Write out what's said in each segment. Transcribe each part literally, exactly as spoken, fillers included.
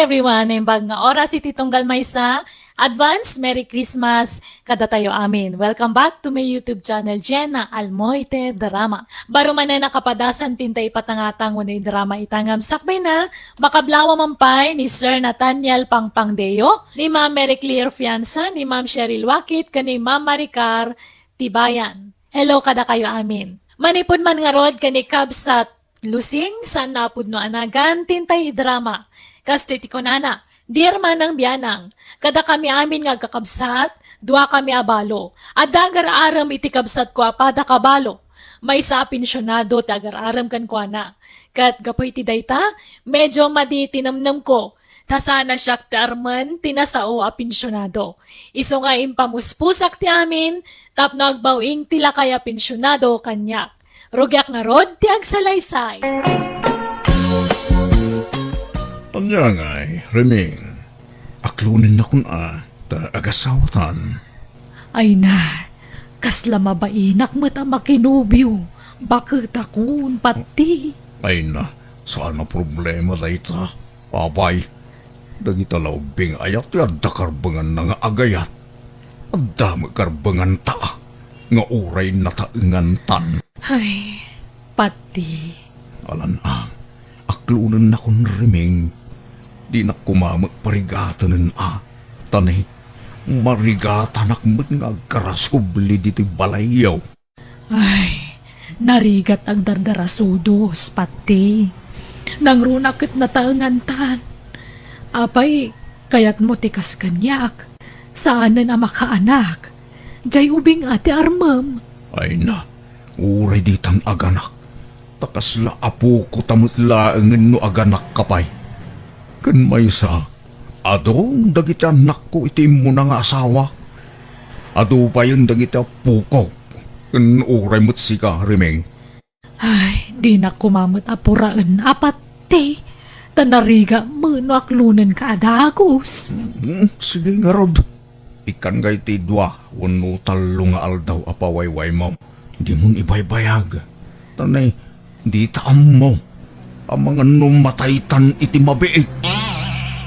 Everyone, naimbag nga oras iti tunggal maysa, advance Merry Christmas kadatayo amin. Welcome back to my YouTube channel, Jenna Almoite Drama. Baro manen a kapadasan ti intay ipatangatang wenno idrama ita ngem sakbayna, makablawa man pay ni Sir Nathaniel Pangpangdeo, ni Ma'am Mary Claire Fianza, ni Ma'am Cheryl Wakit, ken ni Ma'am Maricar Tibayan. Hello kadakayo amin. Manipud man ngarud ken ni Kabsat Lusing, saan a pudno a nagan ti intay idrama. Kastoy ti kunana, Dear Manang Bianang, kadakami amin nga agkakabsat, duakami a balo. Adda agar-arem iti kabsatko a pada kabalo. Maysa a pensionado ti agar-arem kenkuana. Ket gapu iti dayta, medyo madi ti nemnemko. Ta saan a siak ti armen ti nasao a pensionado. Isu nga impamuspusak ti amin tapno agbaw-ing ti lakay a pensionado kaniak. Rugiak ngarud ti agsalaysay. Ania ngay, Reming? Aklonennakon a ta agasawatan. Ay na, kasla mabainak met a makinobio. Baketakon, pati. Ay na, saan a problema dayta. Apay, dagita la ubbing aya ti adda karbenganna nga agayat. Adda met karbenganta nga uray nataengantan. Ay, pati. Alan a, aklonennakon, Reming. Dinak koma met parigatenen a. Ta ni, marigatanak met nga agkarasubli ditoy balayyo. Ay, narigat agdardarasudos, pati. Nangruna ket nataengantan. Apay, kayatmo ti kas kaniak? Saanen a makaanak. Jay ubing a ti armem. Ay na, uray ditan aganak. Ta kasla apoko ta met laengen no aganakka pay. Ken maysa, adun dagiti annakko iti immuna nga asawa. Adu payen dagiti appoko. Ken uray met sika, Reming. Ay, dinak koma met a puraen a pati. Ta narigat met no aklonenka a dagus. Hmm, sige ngarud. Ikkan ngay ti dua wenno tallo nga aldaw a pawaywaymo. Dimon ibaybayag. Ta ni, dita ammo. Amangan no mataytan iti mabiit.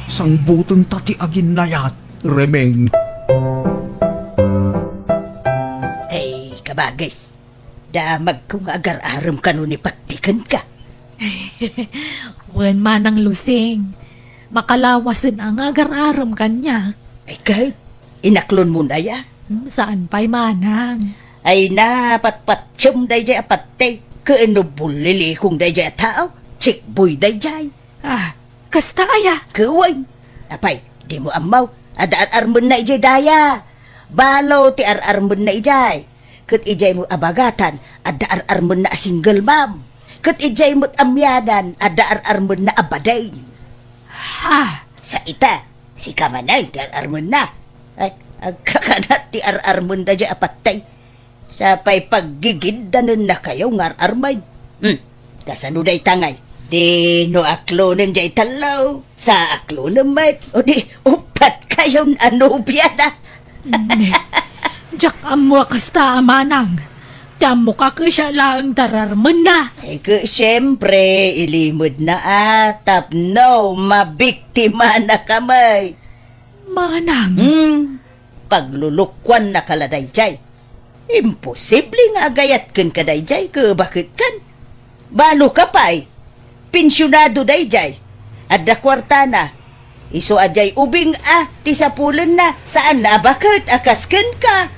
Sangbutenta ti aginnayat, Reming. Ay, kabagis. Damagko nga agar-arem kano ni Patti kenka. Wen, Manang Lusing. Makalawasen a nga agar-arem kaniak. Ay, ket, inaklonmon aya? Hmm, saan pay, Manang. Ay na, patpatiem dayjay a Patti. Ken no bullilikong dayjay a tao, checkboy dayjay. Ah, kasta aya? Ket wen. Apay, dimo ammo, adda ar-armenna idiay daya. Balo ti ar-armenna idiay. Ket idiay mo abagatan, adda ar-armenna a single mom. Ket idiay met amianan, adda ar-armenna a bading. Ha? Sa ita, sika manen ti ar-armenna. Ay, agkakanat ti ar-armenda diay a Patti. Sapay paggigiddanennakayo nga ar-armen. Hmm, kasano dayta ngay? Di no aklonen diay tallo, sa aklonen met, o di uppat kayon a nobia na. Ne, diak ammo a kasta a Manang. Ti ammok a kasiak laeng ti ar-armenna. Ay, ket siempre, ilimedna a tapno mabiktimanaka met. Manang. Hmm, paglulukuannaka la daydiay. Imposible nga agayat kenka daydiay, ket baket ken? Baloka pay. Pensionado daydiay. Adda kuartana. Isu a diay ubing a ti sapulenna, saan a baket a kas kenka.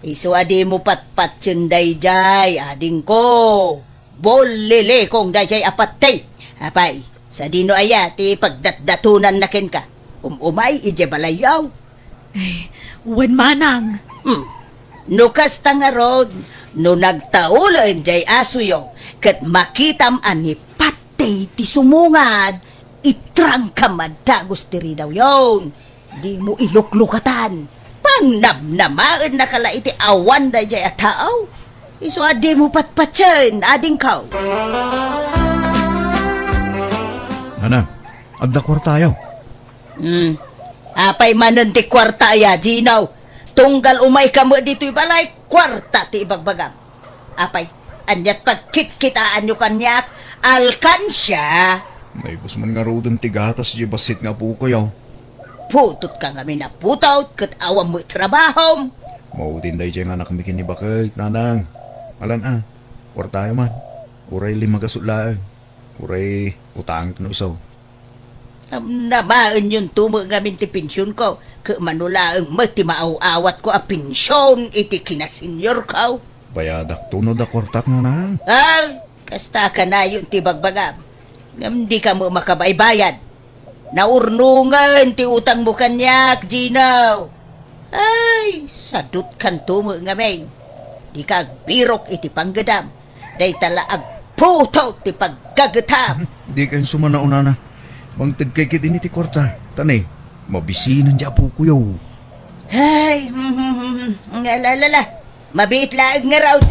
Isu a dimo patpatien daydiay, adingko. Bullilikong daydiay a Patti. Apay, sadino aya ti pagdatdatonanna kenka? Um-umay idiay balayyo. Eh, wen, Manang. Hmm. No kasta ngarud, no nagtaulen diay asoyo, ket makitam a ni Patti ti sumungad, itrangkam a dagus ti ridawyon. Dimo iluklukatan. Pangnamnamaennaka la iti awan daydiay a tao. Isu a dimo patpatien, adingko. Nana, adda kuartayo. Hmm. Apay manen ti kuarta aya, Gino? Tunggal umayka met ditoy balay, kuarta ti ibagbagam. Apay, aniat pagkitkitaanyo kaniak? Alkansia? Naibus man ngaruden ti gatas diay bassit nga apokoyo. Putotka ngamin a putot ket awan met trabahom. Maudin daydiay nga anakmi ken ni baket, nanang. Alan a, kuartayo man. Uray lima gasut laeng. Uray utangek no isu. Am, namaenyon to met ngamin ti pensionko. Ket mano laeng met ti maaw-awatko a pension iti kinaseniorko. Bayadak to no adda kuartak, nanang. Ay, kasta kanayon ti bagbagam. Ngem dika met makabaybayad. Naurnongen ti utangmo kaniak, Gino. Ay, sadutkanto met ngamin. Dika agbirok iti panggedam. Dayta la agputot ti paggagetam. Dika insumanao, nanang. Mangtedkay ketdi iti kuarta. Ta ne, mabisinen diay apokoyo. Ay, hmm, hmm, hmm, hmm. Nga, la, la, la. Mabiit laeng ngarud.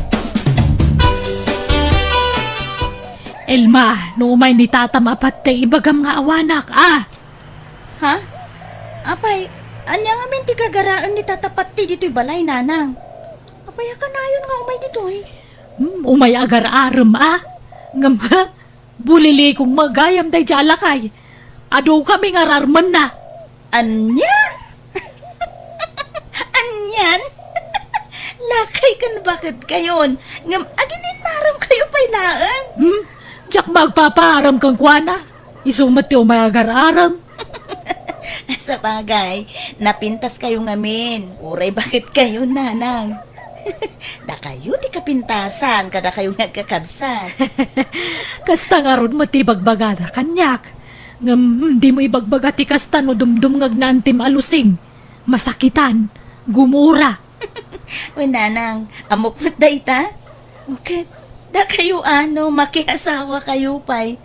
Elma, no umay ni Tata Patey, ibagam nga awanak, a? Ha? Apay, ania ngamin ti gagaraen ni Tata Patey ditoy balay, nanang? Apay a kanayon nga umay ditoy? Hmm, umay agar-arem, a? Ngem, ha? Bulilikong met gayam daydiay a lakay. Adu kami nga ararmenna. Ania? Anian? Lakay ken baketkayon, ngem aginnaremkayo pay laeng? Hmm? Diak met agpapaarem kenkuana. Isu met ti umay agar-arem. Sabagay, napintaskayo ngamin. Uray baketkayo, nanang. Dakayo ti kapintasan, kadakayo nga agkakabsat. Kasta ngarud met ti ibagbagada kaniak. Ngem, dimo ibagbaga ti kasta no dumdumngegna antim a Lusing. Masakitan, gumura. Wen, nanang, ammok met dayta? Ket, dakayo a no, makiasawakayo pay.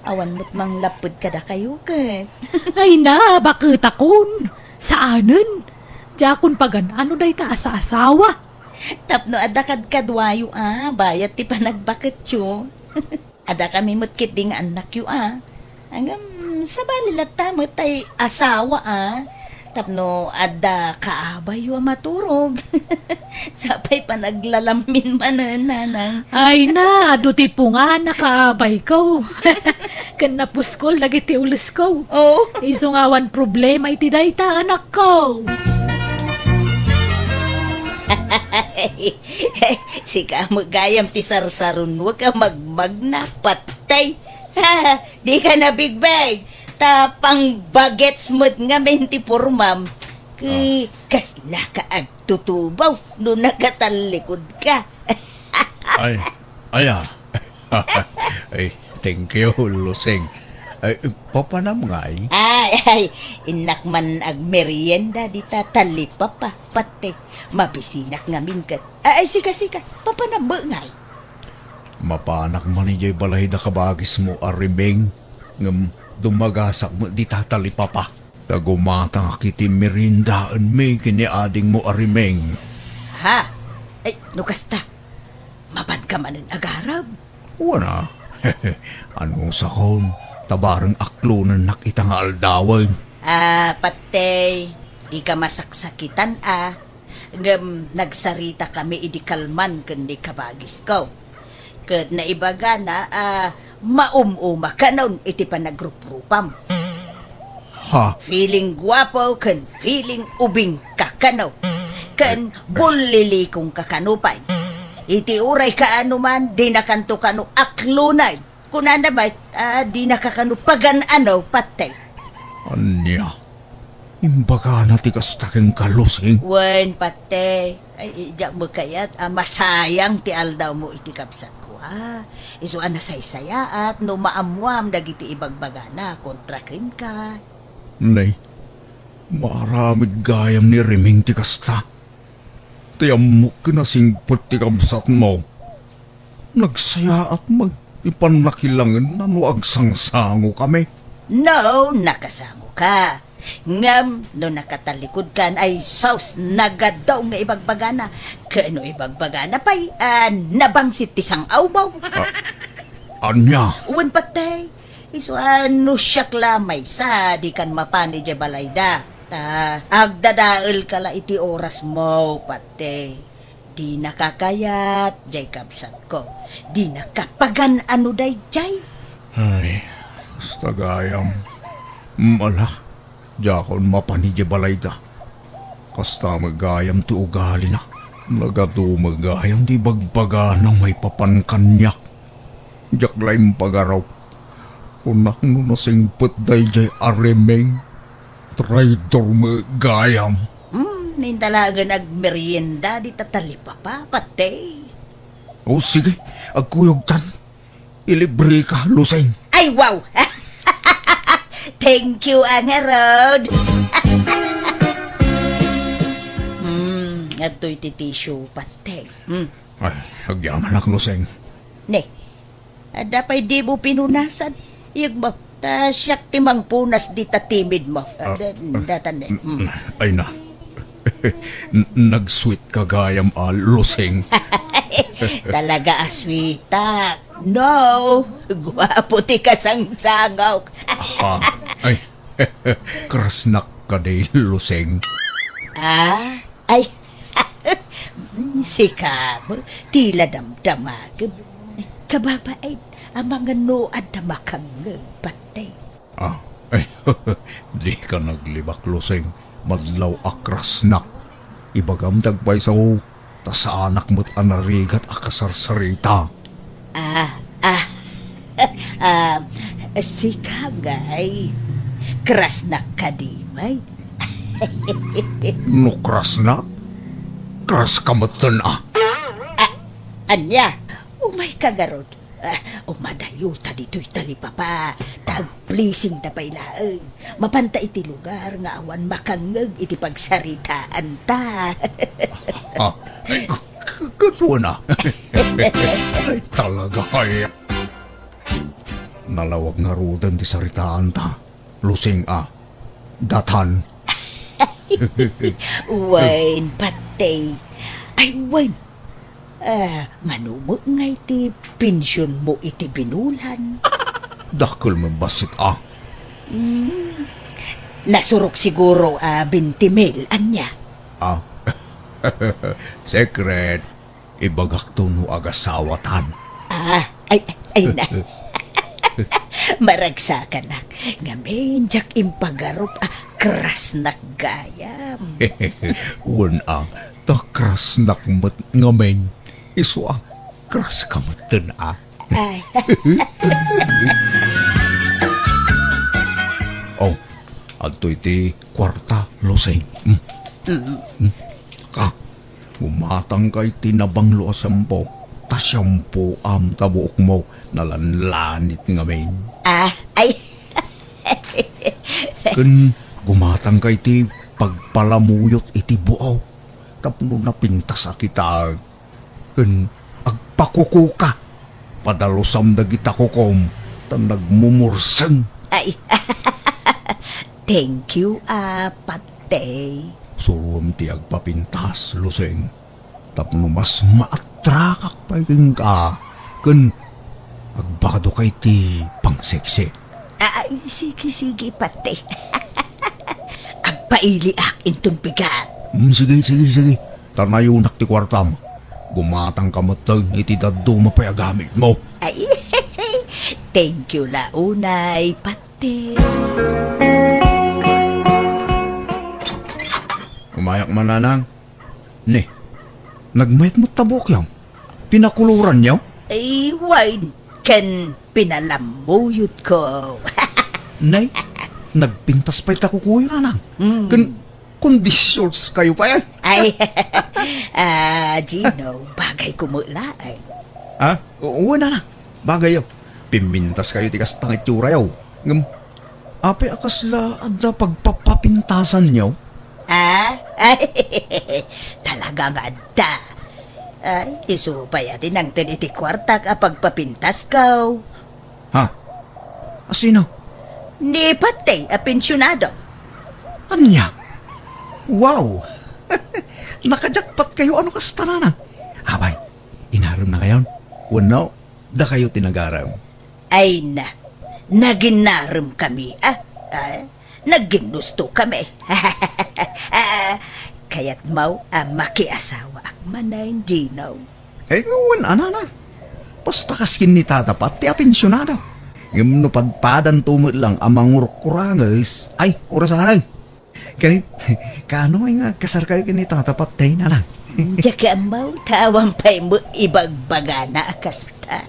Awan met manglapped kadakayo ket. Ay na, baketakon. Saanen. Diakon pagan-ano dayta a saasawa. Tapno adda kadkaduayo a, bayat ti panagbaketyo. Adda kami met ketdi nga annakyo a. Ngem, sabali latta met tay asawa a. Tapno adda kaabayyo a maturog. Sapay panaglalammin manen, nanang. Ay na, adu ti pungan a kaabayko. Ken napuskol dagiti ulesko. Oh. Isu nga awan problema iti dayta, anakko. Sika met gayam ti sarsarunoek a magmagna, patay. Dika nabigbeg, ta pangbagets met ngamin ti pormam. Ket kasla ka agtutubaw no nakatallikodka. Ay, aya. Ay, thank you, Lusing. Ay, papanam ngay? Ay, ay, innak man agmerienda dita talipapa, pati. Mabisinak ngamin ket. Ay, ay, sika, sika. Papanam met ngay? Mapanak man idiay balay da kabagismo a Rimeng, ngem dumagasak met dita talipapa. Ta gumatangak iti meriendaenmi ken ni adingmo a Rimeng. Ha? Ay, no kasta, mapanka manen agarab? Wen a. Anusakon, ta bareng aklonennak ita nga aldawen. Ah, patay, dika masaksakitan a. Ngem nagsaritakami idi kalman ken ni kabagisko. Ket naibagana a maum-uma kanon iti panagruprupam. Ha? Feeling guapo ken feeling ubing ka kano. Ken bullilikong ka kano pay. Iti uray kaano man, dinakanto kano aklonen. Kunana met, a, dinaka kano pagan-ano, patay. Ania? Imbagana ti kasta kenka, Lusing? Wen, patay. Ay, diak met kayat a masayang ti aldawmo iti kabsatko, a. Isu a nasaysayaat no maammuam dagiti ibagbagana kontra kenka. Nay, maaramid gayam ni Rimeng ti kasta. Ti ammok ken a singpet ti kabsatmo. Nagsayaat met ti pannakilangenna no agsangsangokami. No, nakasangoka. Ngem no nakatalikudkan, ay sus, nagadaw nga ibagbagana. Ken no ibagbagana pay, a, nabangsit ti sang-awmo. A, ania? Wen, patay. Isu a no siak la maysa, dikan mapan idiay balayda. Ta agdadaelka la iti orasmo, patay. Dinaka kayat, jay kabsatko. Dinaka pagan-ano dayjay. Ay, s-, Gayam. Mm, ala, diakon mapan idiay balayda. Kasta met gayam ti ugalina. Nagadu met gayam ti ibagbagana maipapan kaniak. Diak la impagarup. Kunak no nasingpet daydiay a Remeng. Traidor met gayam. Hmm, inta laeng agmerienda dita talipapa, patay. O, sige, agkuyogtan. Ilibreka, Lusing. Ay, wow! Thank you, a ngarud. Hmm, adtoy ti tissue, patay. Hmm. Ay, agyamanak, Lusing. Ne, adda pay dimo pinunasan? Iyegmo, ta siak ti mangpunas dita timidmo. Ah, da-, ah, datan, eh. Mm. Mm, ay na. N-, nag-sweet ka gayam a, Lusing. Talaga a sweetak. No, guapo ti kasangsangok. Ha? Ay, krasnak kadi, Lusing. Ah? Ay, sika, ti la damdamagem. Kababain, amangan no adda makangngeg, patay. Ah, ay, dika naglibak, Lusing. Madlaw a krasnak. Ibagam ti agpayso, ta saanak met a narigat a kasarsarita. Ah, ah. Ah, sika ngay. Krasnak kadi met. No krasnak, kras ka metten a. Ah, ania? Umayka ngarud. Ah, umadayota ditoy talipapa. Ta agpleasingta pay laeng. Mapanta iti lugar nga awan makangngeg iti pagsaritaanta. Ah, ay, k-, k-, kasuana. Ay, talaga, ay. Nalawag ngaruden ti saritaanta, Lusing a. Datan. Wen, patay. Ay, wen. Ah, mano met ngay ti pensionmo iti binulan? Dakkel met bassit a. Hmm. Nasurok siguro a twenty mil, ania? Ah. Secret. Ibagakto no agasawatan. Ah, ay, ay na. Maragsakanak. Ngamin, diak impagarup a krasnak gayam. Wen a, ta krasnak met ngamin. Isu a, kras ka metten a. Ay. Oh, adtoy ti kuarta, Lusing. Hmm. Mm. Hmm. Ah, gumatangka iti nabanglo a shampoo. Ta shampooam ta buokmo nalanlanit ngamin. Ah, ay. Ken gumatangka iti pagpalamuyot iti buok. Tapno napintas a kita. Ken agpakukuka. Padalusam dagita kukom, ta nagmumurseng. Ay, thank you, a, patay. Surom ti agpapintas, Lusing. Tapno mas maatrakak pay kenka, ken agbakadoka iti pangseksi. Ay, sige, sige, patay. Agpailiak inton bigat. Mm, sige, sige, sige. Ta nayonak ti kuartam. Gumatangka metten iti dadduma pay a gamitmo. Ay, thank you la unay, patay. Umayak man, nanang. Ne, nagmayat met ta buokyo. Pinakuloranyo? Ay, wen, ken pinalamuyotko. Nay, nagpintas pay ta kukuyo, nanang. Mm. Ken, kondisyones kayo pay, eh. Ay, ah, Gino, bagay ko met laeng. Ha? O, wen, nanang. Bagay, oh. Pimmintas kayo ti kasta nga iturayo. Ngem, apay a kasla adda pagpapapintasanyo? Ah? Ay, talaga nga adda. Ay, isu pay a ti nangted iti kuartak a pagpapintasko. Ha? A sino? Ni Pateng a pensionado. Ania? Wow! Nakajakpat kayo, ano kasta, nanang? Apay, inarem na kayon? Wenno, dakayo ti nagarem? Ay na, naginarem kami, ah. Ah, nagginnusto kami. Ah, kayatmo a makiasawaak manen, Gino? Ay, wen a, nanang. Basta kas ken ni Tata Pat ti a pensionado. Ngem no padpadanto met lang a mangurkuranges, ay, orasanan. Kay, kaano nga agkasarkayo ken ni Tata Patay, Nanang? Diak ammo ta awan pay met ibagbagana a kasta.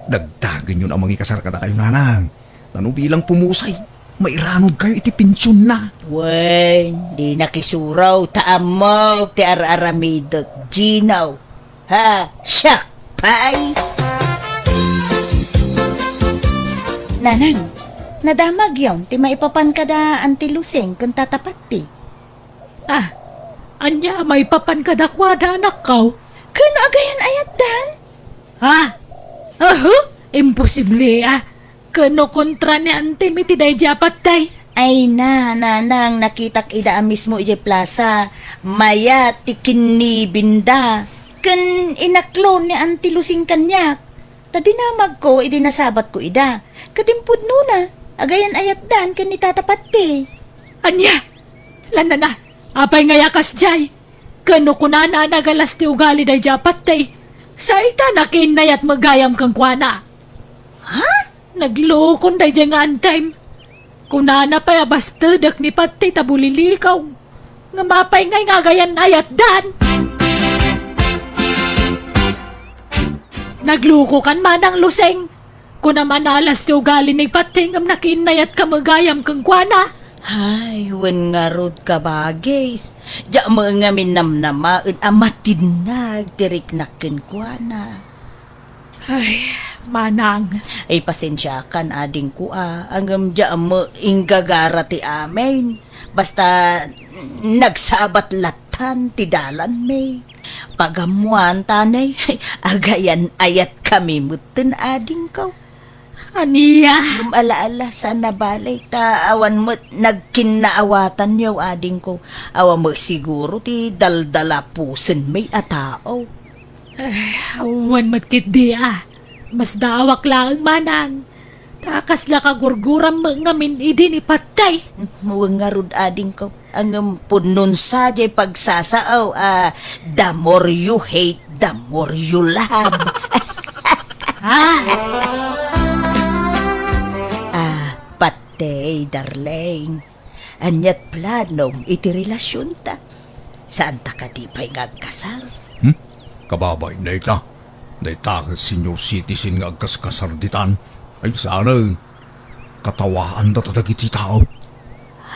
Dagdagenyon a mangikasar kadakayo, Nanang. Ta no bilang pumusay, mairanudkayo iti pensionna. Wen, di nakisuraw ta ammok ti ar-aramidek, Gino. Ha, siak pay! Nanang, nadamagyon ti maipapan kada Auntie Lusing ken Tata Patay. Ah, ania maipapan kadakuada, anakko? Ken agayan-ayatdan? Ha? Aha, imposible, ah. Ken no kontra ni Auntie mi ti daydi a patay? Ay na, Nanang, nakitak ida a mismo idiay plasa. Mayat ti kinnibinda. Ken inaklo ni Auntie Lusing kaniak. Ta dinamagko idi nasabatko ida. Ket impudnona, agayan-ayatdan ken ni Tata Patay. Ania? Lanana, apay nga kasdiay? Ken no kunana a nagalas ti ugali daydi a patay, sa ita nakiinnayat met gayam kenkuana. Ha? Naglukon daydi nga Auntie mi. Kunana pay a bastedek ni Patay ta bulilikaw. Ngem apay ngay nga agayan-ayatdan? Naglukokan, Manang Lusing. Kunam a naalas ti ugali ni Patay ngem nakiinnayatka met gayam kenkuana. Ay, wen ngarud, kabagis. Diak met ngamin namnamaen a matinnag ti riknak kenkuana. Ay, Manang. Ay, pasensiakan, adingko, a. Ngem diak met inggagara ti amin. Basta, nagsabat lattan ti dalanmi. Pagammoan, tanay, agayan-ayatkami metten, adingko. Ania? Ngem ala-ala, saan a bale, ta awan met nagkinnaawatanyo, adingko. Awan met siguro ti daldalapusenmi a tao. Eh, wen met ketdi, a. Masdaawak laeng, Manang. Ta kasla kagurguram met ngamin idi ni Patay. Wen ngarud, adingko. Ngem pudnon sa diay pagsasao a, the more you hate, the more you love. Ah! Ah, Patay, darling. Aniat planom iti relasionta? Saanta kadi pay nga agkasar? Hmm? Kababain dayta. Dayta ket senior citizen nga agkaskasar ditan. Ay, saan, eh. Katawaanda ta dagiti tao.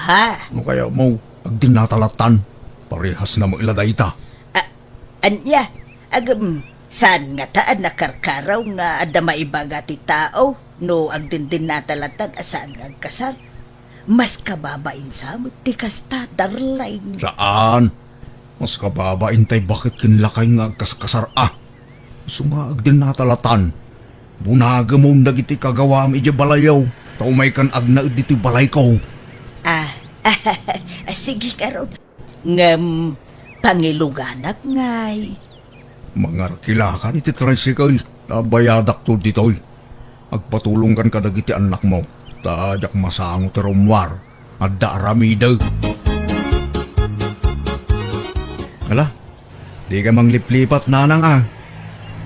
Ha? No kaya mo, agdennata lattan. Parehas na met la dayta. A-, ania? Agem, saan ngata a nakarkaraw nga adda maibaga ti tao no agdendennata lattan a saan nga agkasar? Mas kababain sa met ti kasta, darling. Saan? Mas kababain tay baket ken lakay nga agkaskasar a. Isu nga agdennata lattan. Bunagemon dagiti kagawam idiay balayo, ta umaykan agnaed ditoy balayko. Ah, sige ngarud. Ngem pangiluganak ngay. Mangarkilakan iti tricycle a bayadakto ditoy. Agpatulongkan kadagiti annakmo, ta diak masango ti rummuar. Adda aramidek. Ala, dika mangliplipat, Nanang, a.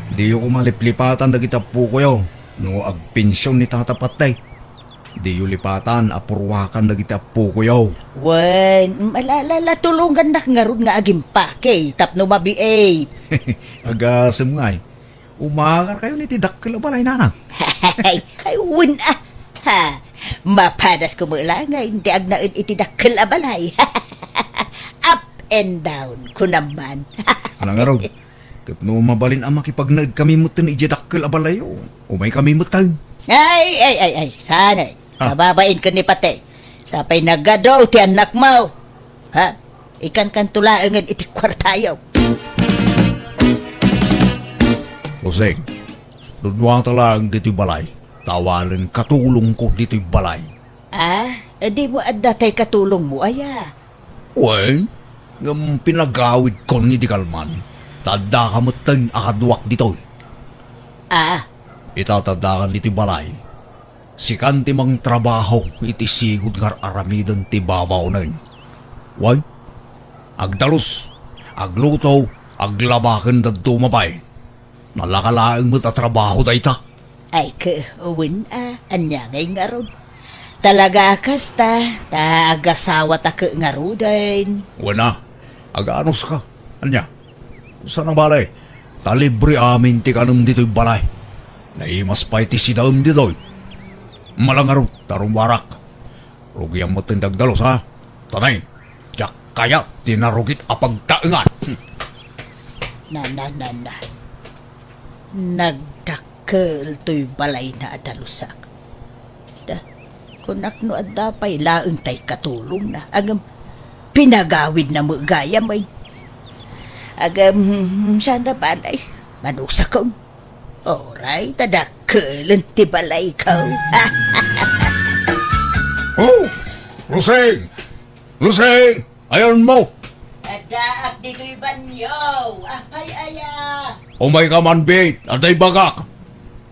Diyo koma liplipatan dagiti appokoyo no agpension ni Tata Patay. Diyo lipatan a purwakan dagiti appokoyo. Wen, ala-ala, tulongannak ngarud nga agimpake tapno mabiit. Agasem ngay. Umangarkayon iti dakkel a balay, Nanang. Ay, ay, wen, a. Ha, mapadasko met la nga inti agnaed iti dakkel a balay. Up and down, kunam man. Ala ngarud, ket no mabalin a makipagnaedkami metten idiay dakkel a balayo, umaykami metten. Ay, ay, ay, ay, saan, eh. Ah. Kababain ken ni Patay. Sapay nagadu ti annakmo. Ha? Ikankanto laengen iti kuartayo. Jose, dunnuata laeng ditoy balay. Ta awanen katulongko ditoy balay. Ah, dimo adda tay katulongmo, aya? Wen, ngem pinagawidkon idi kalman. Ta addaka metten a kaduak ditoy. Ah. Ita ta addakan ditoy balay. Sikan ti mangtrabaho iti sigud nga ar-aramiden ti babaonen. Wen, agdalus, agluto, aglaba ken dadduma pay. Nalaka laeng met a trabaho dayta. Ay, ke, wen a, ania ngay ngarud? Talaga a kasta, ta agasawata ke ngaruden. Wen a, aganuska. Ania? Saan a bale, ta libre amin ti kanem ditoy balay. Naimas pay ti sidaem ditoy. Mala ngarud, ta rummuarak. Rugiam met ti agdalus, ha? Tanay, diak kayat ti narugit a pagtaengan. Hmm. Na, na, na, na. Nagdakkel toy balayna a dalusak. Da, kunak no adda pay laeng tay katulongna. Ngem, pinagawidna met gayam, ay. Ngem, saan a bale, manusakon. Oray, ta dakkelen ti balayko. Oh! Lusing! Lusing! Ayanmo! Addaak ditoy banio. Apay aya? Umayka man, Bit. Adda ibagak.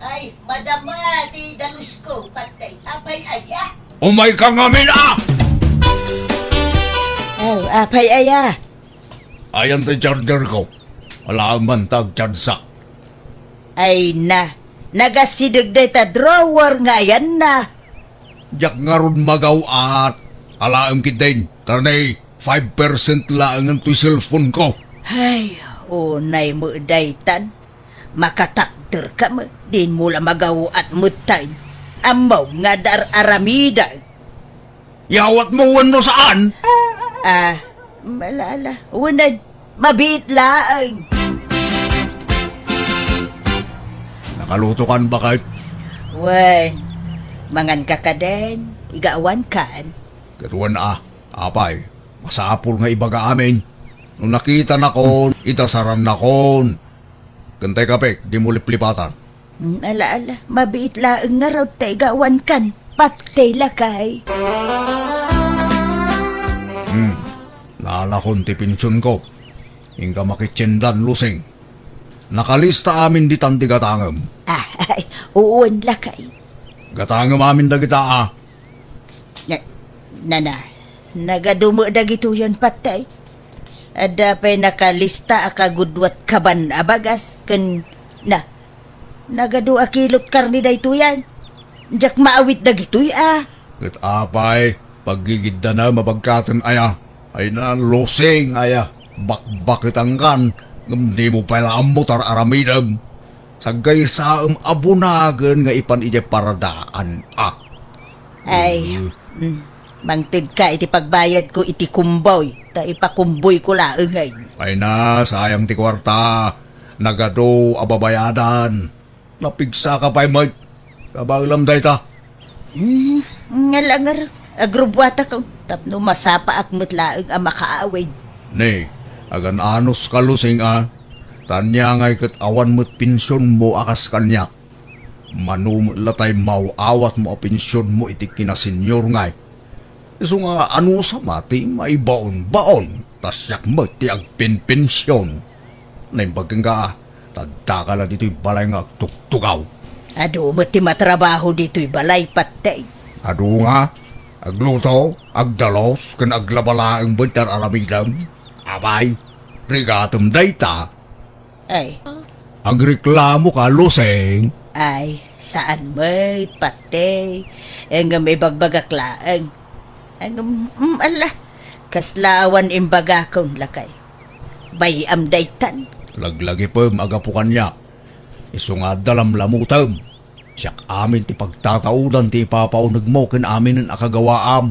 Ay, madama ti dalusko, patay. Apay aya? Umayka ngamin, a! Oh, apay aya? Ayan ti charger ko. Alaman ta agchargeak. Ay na, nagasideg dayta drawer nga ayanna. Diak ngarud magaw-at. Alaem ketdin, ta nay five percent laengen toy cellphone ko. Ay, unay met daytan. Makatakderka met, dinmo la magaw-at metten. Ammom nga dar-aramidek. Yawatmo wenno saan? Ah, ala, ala. Wenen, mabiit laeng. Nakalutokan, baket? Wen, manganka kadin, igawankan. Ket wen a, apay, masapul nga ibaga amin. No nakitanakon, itasarannakon. Ken tay kape, dimo liplipatan. Mm, ala, ala, mabiit laeng ngarud ta igawankan. Patay lakay. Hmm, nalakon ti pensionko. Inka makitiendan, Lusing. Nakalista amin ditan ti gatangem. Ah, ay, uwan lakay. Gatangem amin dagita, a. Na, na, na, nagadu met dagitoyen, patay. Adda pay nakalista a kagudua ket kaban a bagas, ken na, nagadu a kilot karne daytoyen. Diak maawit dagitoy, a. Ket apay, paggigiddana, mabagkaten aya. Ay na, Lusing aya. Bakbaketangkan, ngem dimo pay la ammo ti ar-aramidem. Saggaysaem a bunagen nga ipan idiay paradaan, a. Ay, Mm. mm, mangtedka iti pagbayadko iti kumboy, ta ipakumboyko laeng, ay. Ay na, sayang ti kuarta. Nagadu a babayadan. Napigsaka pay met. Kabaelam dayta. Hmm, nga langar, agrubbuatak tapno masapaak met laeng a makaawid. Ne, agan-anuska, Lusing, a. Ta ania ngay ket awan met pensionmo a kas kaniak. Mano met la tay maw-awatmo a pensionmo iti kinasenyor ngay. Isu nga anusam a ti maibaonbaon, ta siak met ti agpenpension. Naimbag kenka, ta addaka la ditoy balay nga agtugtugaw. Adu met ti matrabaho ditoy balay, patay. Adu nga, agluto, agdalus, ken aglaba laeng met ti ar-aramidem. Apay, rigatem dayta. Ay. Agreklamoka, Lusing? Ay, saan met, patay. Ngem ibagbagak laeng. Ngem, mm, ala, kasla awan imbagakon, lakay. Bay-am daytan. Laglagipem a gapu kaniak. Isu nga adda lamlamutem. Siak amin ti pagtataudan ti ipapaunegmo ken aminen a kagawaam.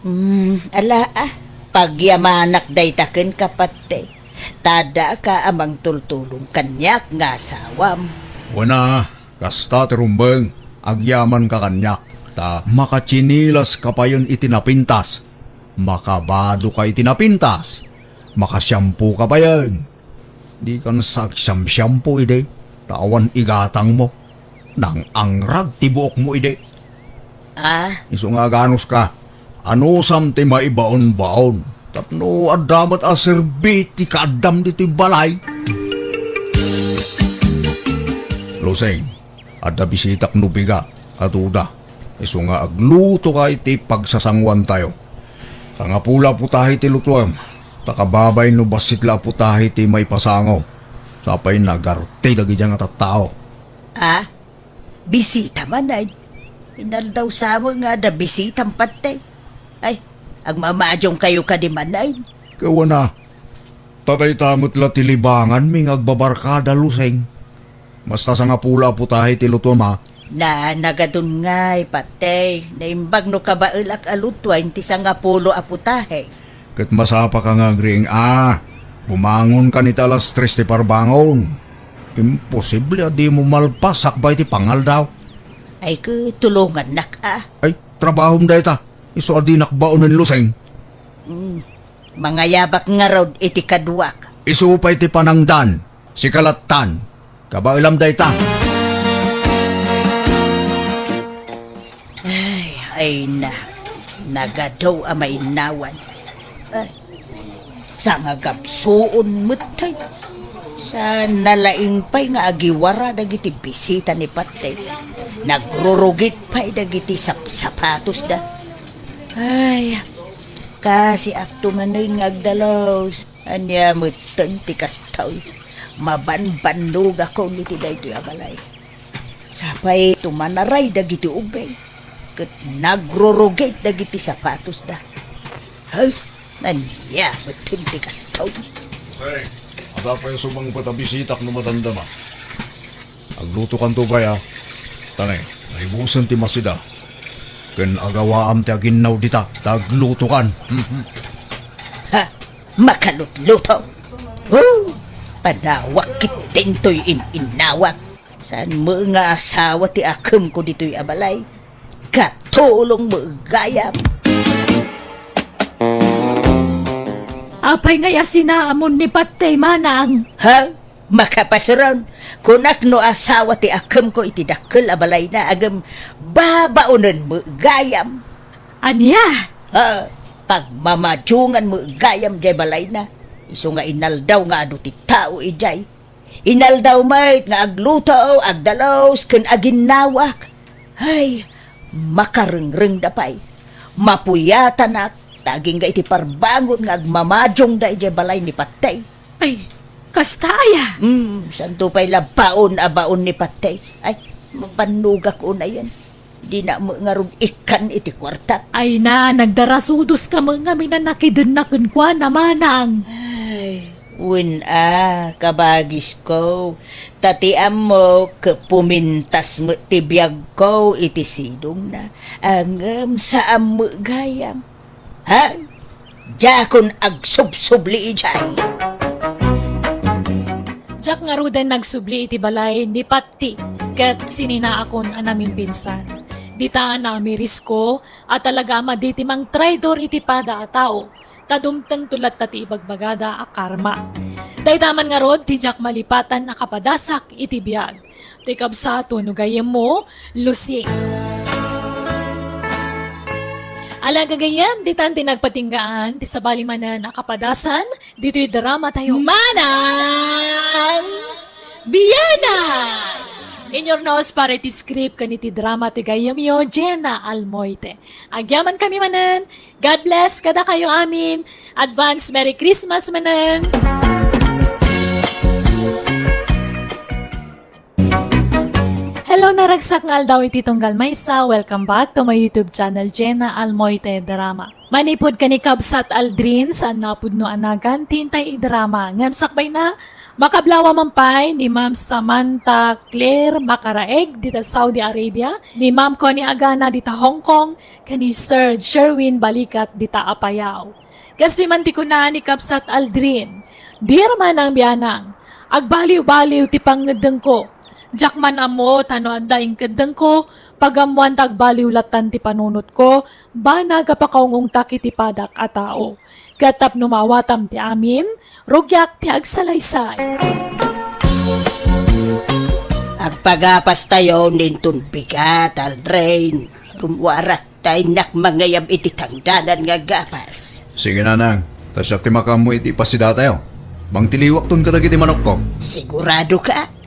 Hmm, ala, a. Pagyamanak dayta kenka, patay. Ta addaka a mangtultulong kaniak nga asawam. Wen a, kasta ti rumbeng, agyamanka kaniak, ta makatsinilaska payen iti napintas, makabadoka iti napintas, makasiampoka payen. Dikan sa agsiamsiampo idi, ta awan igatangmo. Nang-angrag ti buokmo idi. Ah? Isu nga aganuska, anusam ti maibaonbaon tapno adda met a serbi ti kaaddam ditoy balay? Lusing, adda bisitak no bigat, adu da. Isu nga aglutoka iti pagsasangoantayo. Sangapu la a putahe ti lutoem, ta kababay no bassit la a putahe ti maipasango. Sapay nagarte dagidiay nga tattao. Ah? Bisita man ay. Inaldaw sa met nga adda bisitam, Patey. Ay, agmamadiongkayo kadi man ay. Kawana, ta dayta met la ti libanganmi nga agbabarkada, Lusing. Basta sangapulo a putahe ti lutuam, a. Na, nagadun ngay, Patey. Naimbag no kabaelak a lutuayen ti sangapulo a putahe. Ket masapaka nga agriing a. Bumangonkan iti alas tres ti parbangon. Imposible a dimo malpas sakbay ti pangaldaw. Ay, ket tulongannak a. Ay, trabahom dayta. Isu a dinak baonen, Lusing. Mm. Mangayabak ngarud iti kaduak. Isu pay ti panangdan. Sika lattan. Kabaelam dayta. Ay, ay na. Nagadu a mainnawan. Ay, sangagapsuon met tay. Sa nalaing pay nga agiwara dagiti bisita ni Patey. Nagrurugit pay dagiti sapsapatosda. Ay, kasi akto manen nga agdalus. Ania metten ti kastoy? Mabanbannogakon iti daytoy a balay. Sapay tumanaray dagiti ubing, ket nagrurugit dagiti sapatosda. Hay, ania metten ti kastoy? Hey, adda pay sumangpet a bisitak no madamdama. Aglutokanto pay a. Tanay, naibusen ti masida. Ken agawaam ti aginnaw dita, ta aglutokan. Ha? Makalutluto? Huh! Padawak ket dintoy in-innawak. Saan met nga asawa ti akemko ditoy a balay? Katulong met gayam. Apay ngay a sinaamon ni Patey, manang? Ha? Makapasuron, kunak no asawa ti akemko iti dakkel a balayna, agem babaonen met gayam. Ania? Ha, pagmamadiongan met gayam jay balayna, isu nga inaldaw nga adu ti tao idiay. Inaldaw met nga agluto, agdalus, ken aginnawak. Hay, makarengrengda pay. Mapuyatanak, ta agingga iti parbangon nga agmamadiongda idiay balay ni Patey. Ay, kasta aya? Hmm, santo pay la baon a baon ni Patey. Ay, mabannogak unayen. Dina met ngarud ikkan iti kuartak. Ay na, nagdarasudos ka met ngamin a nakidenna kenkuana, manang. Ay, wen a, kabagisko. Ta ti ammok, pumintas met ti biagko iti sidongna. Ngem saan met gayam. Ha? Diakon agsubsubli idiay. Diak ngaruden nagsubli iti balay ni Patti ket sininaakon a namimpinsan. Dita naamirisko a talaga a madi ti mangtraidor iti pada a tao, ta dumtengto latta ti ibagbagada a karma. Dayta man ngarud ti diak malipatan a kapadasak iti biag. Ti kabsat wenno gayyemmo, Lucy. Ala gagayyem, ditan ti nagpatinggaan ti sabali manen a kapadasan ditoy drama tayo. Manang Biana! In your nose para iti script ken iti drama ti gayyemyo, Jenna Almoite. Agyaman kami manen. God bless kadakayo amin. Advance Merry Christmas manen. Hello, naragsak nga aldaw iti tunggal maysa. Welcome back to my YouTube channel, Jenna Almoite Drama. Manipud ken ni Kabsat Aldrin, saan napudno a nagan ti intay idrama. Ngem sakbay na, makablawa man pay ni Ma'am Samantha Claire Makaraeg dita Saudi Arabia, ni Ma'am Connie Agana dita Hong Kong, ken ni Sir Sherwin Balikat dita Apayao. Kastoy man ti kuna ni Kabsat Aldrin, "Dear Manang Bianang, agbaliw-baliw ti pangngeddengko. Diak man ammo ta no adda inkeddengko, pagammoan ta agbaliw lattan ti panunotko, banag a pakaungongtak iti padak a tao. Ket tapno maawatam ti amin, rugiak ti agsalaysay." Agpagapastayon inton bigat, Aldrin. Rummuarak. Ta innak mangayab iti tangdanan nga gapas. Sige, nanang. Ta siak ti makaammo iti ipasidatayo. Mangtiliwakton kadagiti manokko. Sigurado ka?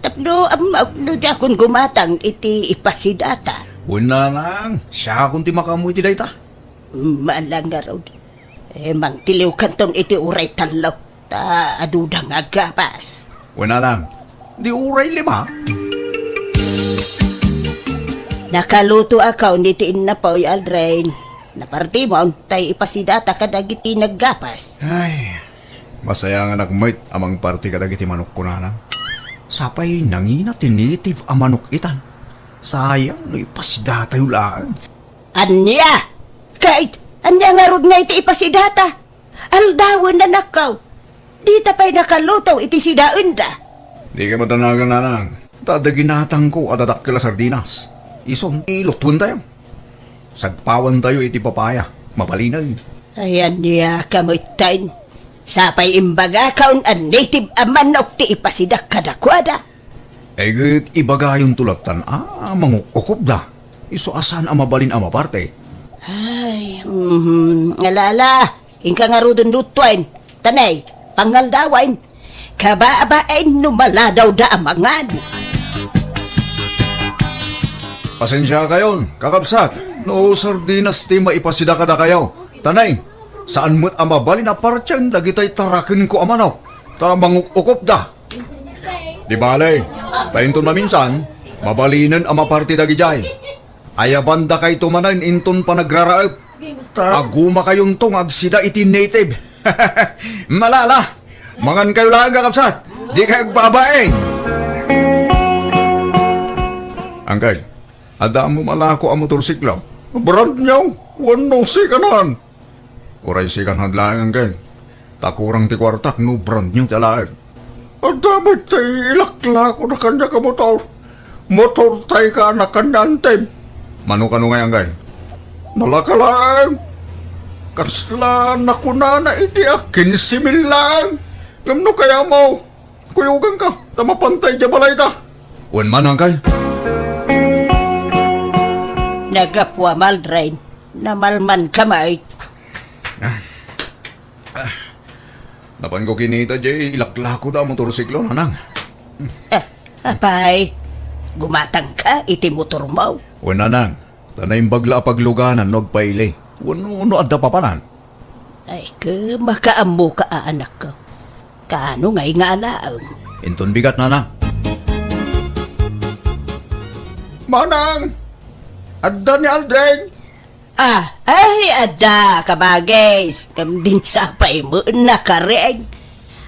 Tapno ammok no diakon gumatang iti ipasidata. Wen, nanang. Siakon ti makaammo iti dayta. Malang ngarud. Eh, mangtiliwkanton iti uray tallo. Ta aduda nga gapas. Wen, nanang. Di uray lima. Nakalutoakon iti innapoy, Aldrin. Napartimon, tay ipasidata kadagiti naggapas. Ay, masayanganak met a mangparti kadagiti manokko, nanang. Sapay nangina ti native a manok itan. Sayang no ipasidatayo laeng. Ania? Kait, ania ngarud nga iti ipasidata? Aldawen, anakko. Dita pay nakaluto iti sidaenda. Dika madanagan, nanang. Ta adda ginatangko a dadakkel a sardinas. Isun, ilutuentayo. Sagpawantayo iti papaya. Mabalinen. Ay, ania ka metten? Sapay imbagakon a native a manok ti ipasidak kadakuada. Ay, ket ibagayonto lattan a manguk-ukopda. Isu a saan a mabalin a maparte. Ay, mhm. Ala, ala. Inka ngaruden lutuen. Tanay, pangaldawen. Kababain no maladawda a mangan. Pasensiakayon, kakabsat, no sardinas ti maipasida kadakayo. Tanay, saan met a mabalin a partien dagitay tarakenko a manok. Ta manguk-ukopda. Di bale, ta inton maminsan, mabalinen a maparti dagidiay. Ayabandakayto manen inton panagraraep. Agumakayonto nga agsida iti native. Malala, mangankayo laeng, kakabsat. Dikay agbabain. Uncle, adda ammo malako a motorsiklo? Brand new, wenno second hand? Uray second hand laeng, Uncle. Ta kurang ti kuartak no brand new ti alaek. Adda met ti ilaklakoda kaniak a motor. Motor tay ka a nakaniantem. Mano kano ngay, Uncle? Nalaka laeng. Kasla nakunana iti a kinse mil laeng. Ngem no kayatmo, kuyoganka, ta mapantay diay balayda. Wen man, Uncle. Nagapuam, Aldrin. Namalmanka met. Ah. Ah. Napanko kinita diay ilaklakoda a motorsiklo, nanang. Ah, apay, gumatangka iti motormo? Wen, nanang. Ta naimbag la a pagluganan no agpaili. Wenno no adda papanan. Ay, ket makaammoka a, anakko. Kaano ngay nga alaem? Inton bigat, nanang. Manang! Adda ni Aldrin! Ah, ay, adda, kabagis. Ngem dinsapay met nakaring.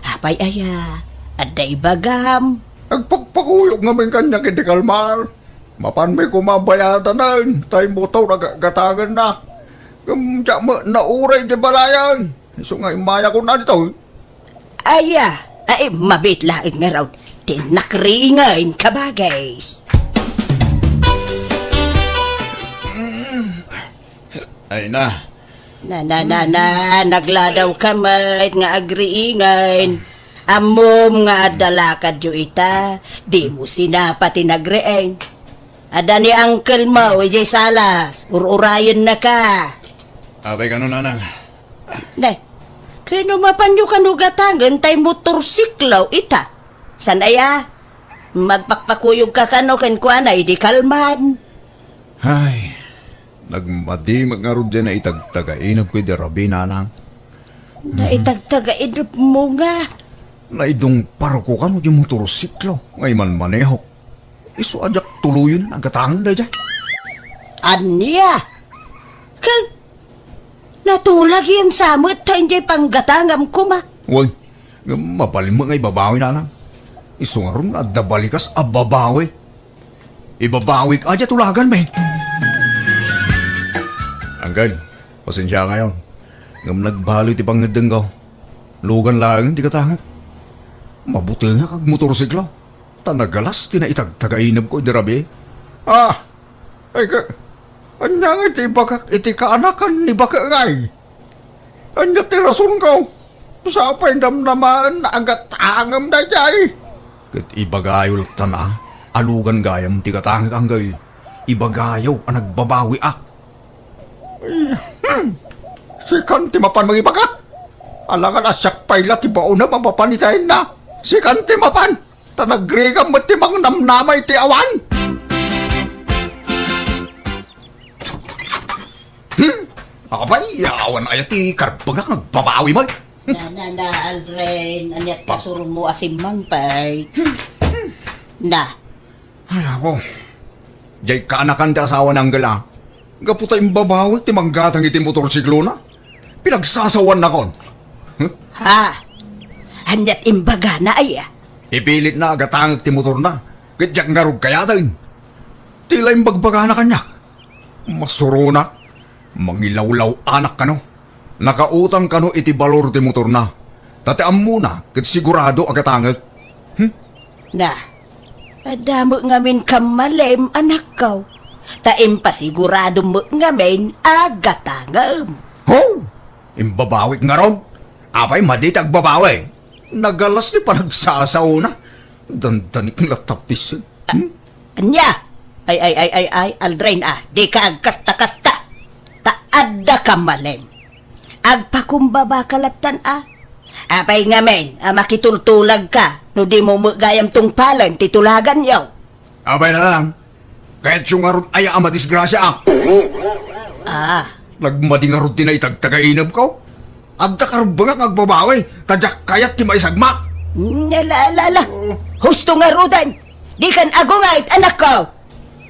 Apay aya, adda ibagam? Agpakpakuyog ngamin kaniak iti kalmar. Mapanmi koma a bayadanen, tay motor a gagatangenna. Ngem diak met nauray diay balayen. Isu nga immayakon ditoy. Aya, ay, mabit laeng ngarud ti nakringen, kabagis. Ay na. Na, na, na, na, nagladawka met nga agriingen. Ammom nga adda lakadyo ita, dimo sinapa ti nagriing. Adda ni uncle mo, idiay salas, ur-urayennaka. Apay kano, nanang? Nay, kano mapanyo kano gatangen tay motorsiklo ita? San aya? Magpakpakuyogka kano kenkuana idi kalman. Ay, nagmadi met ngarud diay naitagtagainepko idi rabii, nanang. Naitagtagainepmo nga? Naidungparko kano diay motorsiklo nga imanmanehok. Isu a diak tuloyen a gatangen daydiay. Ania? Ket natulagem sa met ta idiay panggatangam koma. Wen, ngem mabalin met nga ibabawi, nanang. Isu ngarud nga adda balikas a babawi. Ibabawik a diay tulaganmi. Uncle, pasensiakayon. Ngem nagbaloy ti pangngeddengko. Lugan laengen ti gatangek. Mabutengak agmotorsiklo. Ta nagalas ti naitagtagainepko idi rabii. Ah, ay ka, ania ngay ti ibagak iti kaanakan ni Bake ngay? Ania ti rasonko? Sapay namnamaen a gatangem daydiay. Ket ibagayo latta a lugan gayam ti gatangek, uncle. Ibagayo a nagbabawiak. Hmm. Sikan ti mapan mangibaga. Alangan a siak pay la ti baonem a mapan iti ayna. Sikan ti mapan. Ta nagrigam met ti mangnamnama iti awan. Hmm? Apay, awan aya ti karbengak nga agbabawi met. Na, na, na, Aldrin, ania't Pa- kasurmo a simmangpet? Na. Ay, apo. Diay kaanakan ti asawa ni Angel a. Gapu ta imbabawik ti manggatang iti motorsiklona. Pinagsasawaannakon. Huh? Ha? Aniat imbagana aya? Ipilitna a gatangek ti motorna, ket diak ngarud kayaten. Ti la imbagbagana kaniak. Masuronak, mangilawlaw-anak kano. Nakautang kano iti balor ti motorna. Ta ti ammona ket sigurado a gatangek. Hmm? Na, adda met ngamin kammalem, anakko. Ta impasigurado met ngamin a gatangem. Ho! Imbabawik ngarud? Apay madi ti agbabawi? Nagalas ti panagsasaona. Dandanik la tapis. Hmm? Ania? Ay, ay, ay, ay, ay, Aldrin, a, dika agkasta-kasta. Ta adda kammalem. Agpakumbaba ka lattan, a. Apay ngamin a makitultulagka no dimo met gayam tungpalen ti tulaganyo? Apay na lang. Kayatyo ngarud aya a madisgrasia, a? Ah. Nagmadi ngarud ti naitagtagainebko? Adda karubbengak nga agbabawi, ta diak kayat ti maisagmak. Ala, ala, ala. Husto ngaruden. Dikan agungayt, anakko.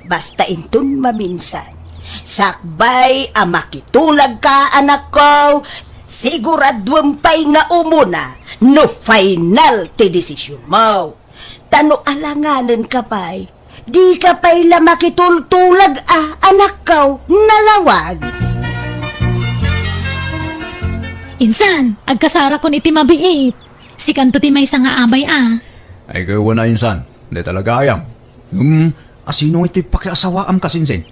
Basta inton maminsan, sakbay a makitulagka, anakko, siguraduem pay nga umuna no final ti desisionmo. Ta no alanganenka pay, dika pay la makitultulag a, anakko, nalawag. Insan, agkasarakon iti mabiit. Sikanto ti maysa nga abay a. Ay, kayo na, insan. Di talaga ayam. Hmm, asino iti pakiasawaam, kasinsin?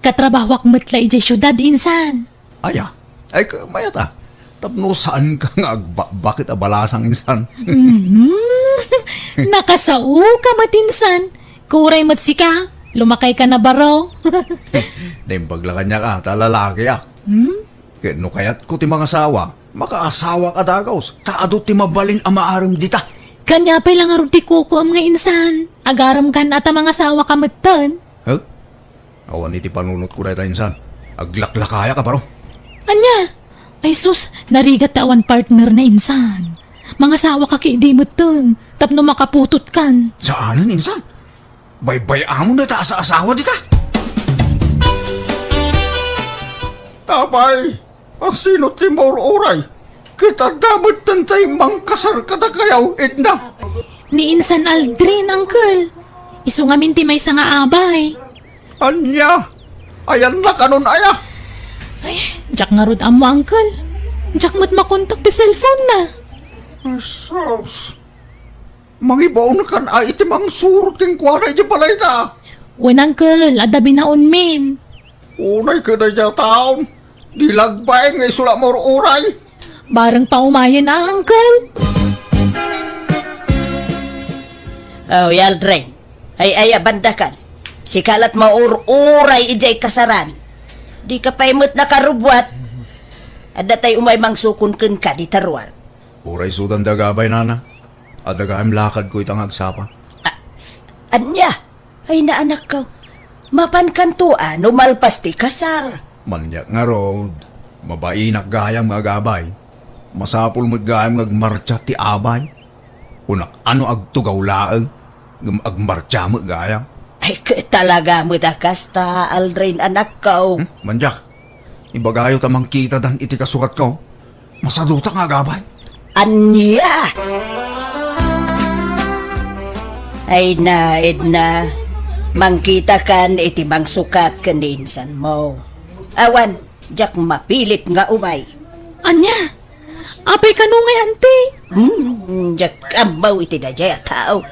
Katrabahoak met la idiay siudad, insan. Aya, ay, mayat a. Tapno saanka nga agbakbak iti balasang, insan. Mhm. Nakasaoka met, insan. Kuray met sika, lumakayka na baro. Naimbag la kaniak a, ta lalakiak. Hmm? Ket no kayatko ti mangasawa, makaasawak a dagus, ta adu ti mabalin a maarem dita. Kaniapay la ngarud ti kukuem nga insan, agaremkan a ta mangasawaka metten. Huh? Awan iti panunotko dayta, insan. Aglaklakayak a baro. Ania? Ay sus, narigat ta awan partner na, insan. Mangasawaka ketdi metten, tapno makaputotkan. Saanen, insan. Baybay-amon dayta asasawa dita. Apay, asino ti maur-uray? Ket adda metten tay mangkasar kadakayo, Edna? Ni insan Aldrin, uncle. Isu ngamin ti maysa nga abay. Ania? Ayanna kanon aya? Ay, diak ngarud ammo, uncle. Diak met makontak ti cellphone na. Ay, sus. Mangibaonkan a iti mangsurot kenkuana iti balayta. Wen, uncle, adda binaonmin. Unay ket daydiay a taon, di lagbay nga isu la maur-uray. Bareng paumayen a, uncle. Oh, Aldrin. Ay, ay, abandakan. Sika la't maur-uray idiay kasaran. Dika pay met nakarubbuat. Adda tay umay mangsukon kenka dita ruar. Uray sudan dagabay, nana. Adda gayam lakadko ita nga agsapa. A-, ania? Ay, naanakko. Mapankanto a no malpas ti kasar. Maniak ngarud, mabainak gayam nga agabay. Masapul met gayam nga agmartsa ti abay. Kunak a no agtugaw laeng, ngem agmartsa met gayam. Ay, ket talaga met a kasta, Aldrin, anakko. Hmm? Maniak, ibagayo ta mangkitadan iti kasukatko. Masaduta nga agabay. Ania? Ay na, Edna. Mangkitakan iti mangsukat ken ni insanmo. Awan, diak mapilit nga umay. Ania? Apay kano ngay, anti? Hmm, diak ammo iti daydiay a tao.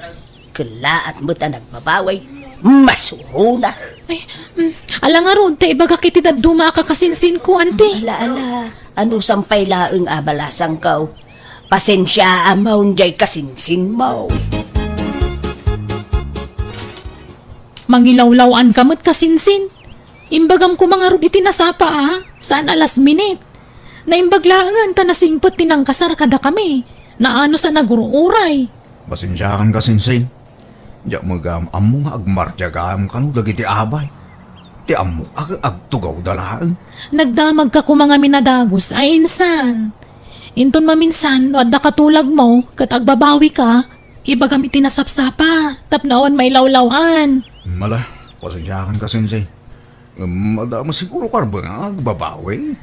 Kellaat met a nagbabawi. Masuronak. Ay, mm, ala ngarud, ta ibagak iti dadduma a kakasinsinko, anti. Ala, ala, anusam pay laeng a balasangko. Pasensiaam diay kasinsinmo. Mangilawlaw-anka met, kasinsin. Imbagam koma ngarud iti nasapa a, saan a last minute. Naimbag laengen ta nasingpet ti nangkasar kadakami. Naanus a nagur-uray. Pasensiakan, kasinsin. Diak met gayam ammo nga agmartsa gayam kano dagiti abay. Ti ammok a agtugawda laeng. Nagdamagka koma ngamin a dagus a insan. Inton maminsan no adda katulagmo ket agbabawika, ibagam iti nasapsapa tapno awan mailawlaw-an. Mala, Pasensiakan ka, Sensei. Em, adda met siguro karbeng nga agbabawi.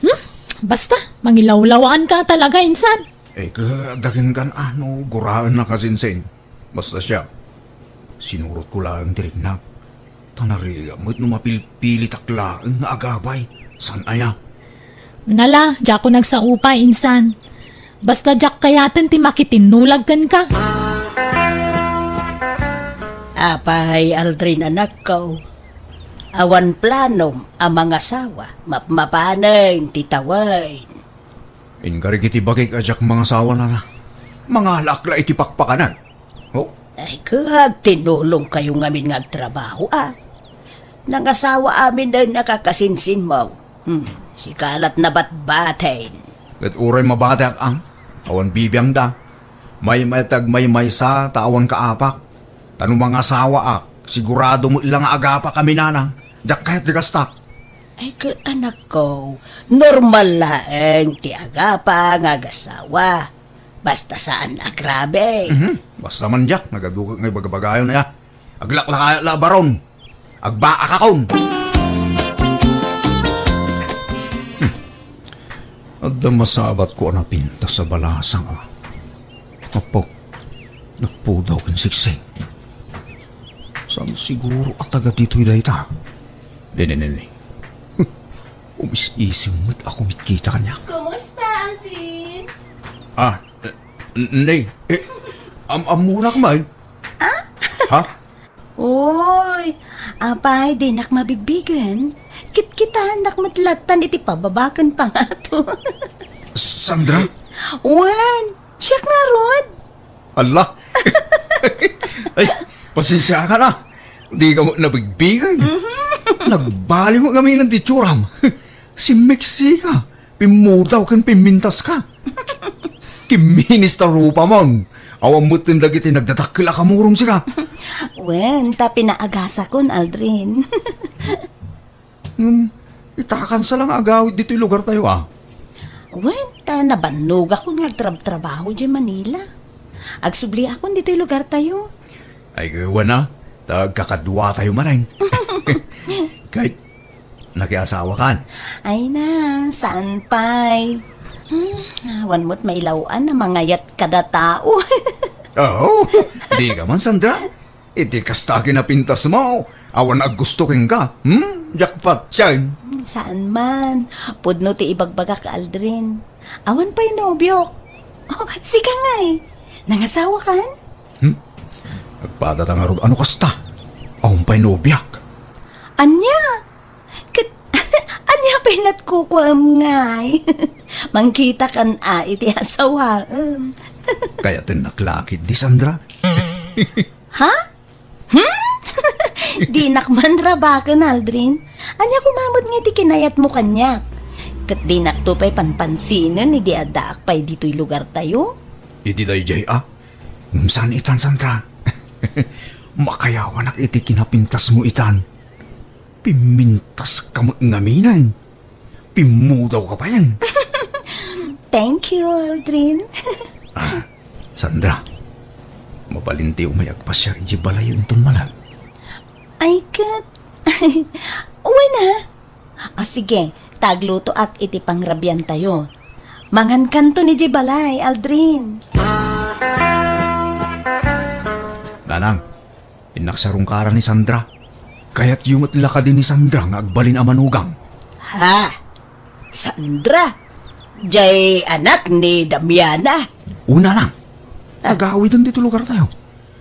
Hmm? Basta, mangilawlawaanka talaga, insan. Eh, ka, dagen kan ano, guraen na ka, Sensei. Basta siya, sinurot ko laeng ti riknak. Ta narigat met no mapilpilitak laeng nga agabay. Saan aya? Nala, diak nagsaupay, insan. Basta diak kayaten ti makitinnulag kenka. Apay, Aldrin, anakko. Awan planom a mangasawa, mapmapanen ti tawen. Inkari iti bagik a diak mangasawa, nana. Mangalaak la iti pakpakanak. Oh? Ay, kag tinulongkayo ngamin nga agtrabaho, a. Nangasawa amin a nakasinsinmo. Hmm, sika lat nabatbaten. Ket uray mabatek, a. Awan bibiangda. Maymayat ti agmaymaysa, ta awan kaapak. Ta no mangasawaak, sigurado met la nga agapak a minana. Diak kayat ti kasta. Ay, ket anakko, normal laeng ti agapa nga agasawa. Basta saan a grabe. Mhm. Basta man diak, nagadukek nga ibagabagayon, aya. Aglaklakayat la a baron. Agbaakakon. Hmm. Adda masabatko a napintas a balasang, a. Apo, nagpudaw ken siksik. Saan siguro a taga ditoy dayta? Dene, nene. Umis-ising met a kumitkita kaniak. Kumusta, Aldrin? Ah, eh, n-, nay, eh, am-, ammonak man. Ah? Ha? Oy, apay, dinak mabigbigen. Kitkitaennak met lattan iti pababa ken pangato. Sandra? Wen, siak ngarud. Hala! Ay, pasensiakan, a. Dika met nabigbigen. Mhm. Nagbali met ngamin ti itsuram. Simmeksika, pimmudaw ken pimmintaska. Kimminis ta rupamon. Awan metten dagiti nagdadakkel a kamurom sika. Wen, ta pinaagasakon, Aldrin. Ngem, itakansa la nga agawid ditoy lugartayo, a. Wen, ta nabannogakon nga agtrabtrabaho idiay Manila. Agsubliakon ditoy lugartayo. Ay, wen a, ta agkakaduatayo manen. Ket, nakiasawakan? Ay na, saan pay. Hmm, awan met mailaw-an a mangayat kada tao. Oh, dika man, Sandra. Iti kasta a kinapintasmo, awan aggusto kenka. Hmm? Jackpot yan. Saan man. Pudno ti ibagbagak, Aldrin. Awan pay nobiok. Oh, sika ngay. Nangasawakan? Hmm? Agpadata ngarud, ano kasta? Awan pay nobiak. Ania? Ket, ania pay lat kukuam ngay? Mangkitakan a iti asawaem. Kayatennak la ketdi, Sandra. Ha? Hmm? Dinak man rabaken, Aldrin. Ania koma met nga iti kinayatmo kaniak? Ket dinakto pay panpansinen idi addaak pay ditoy lugartayo? Idi daydiay, a? Ngem saan itan, Sandra? Makayawanak iti kinapintasmo itan. Pimmintaska met ngamin. Pimmudaw ka pay. Thank you, Aldrin. Ah, Sandra, mabalin ti umay agpasiar idiay balayo inton malag. Ay, ket. Uy na. Ah, sige, ta aglutoak iti pangrabiantayo. Mangankanton idiay balay, Aldrin. Nanang, innak sarungkaran ni Sandra. Kayatyo met la kadi ni Sandra nga agbalin a manugang? Ha? Sandra? Jay anak ni Damiana? Una lang. Ah. Agawiden dito lugartayo.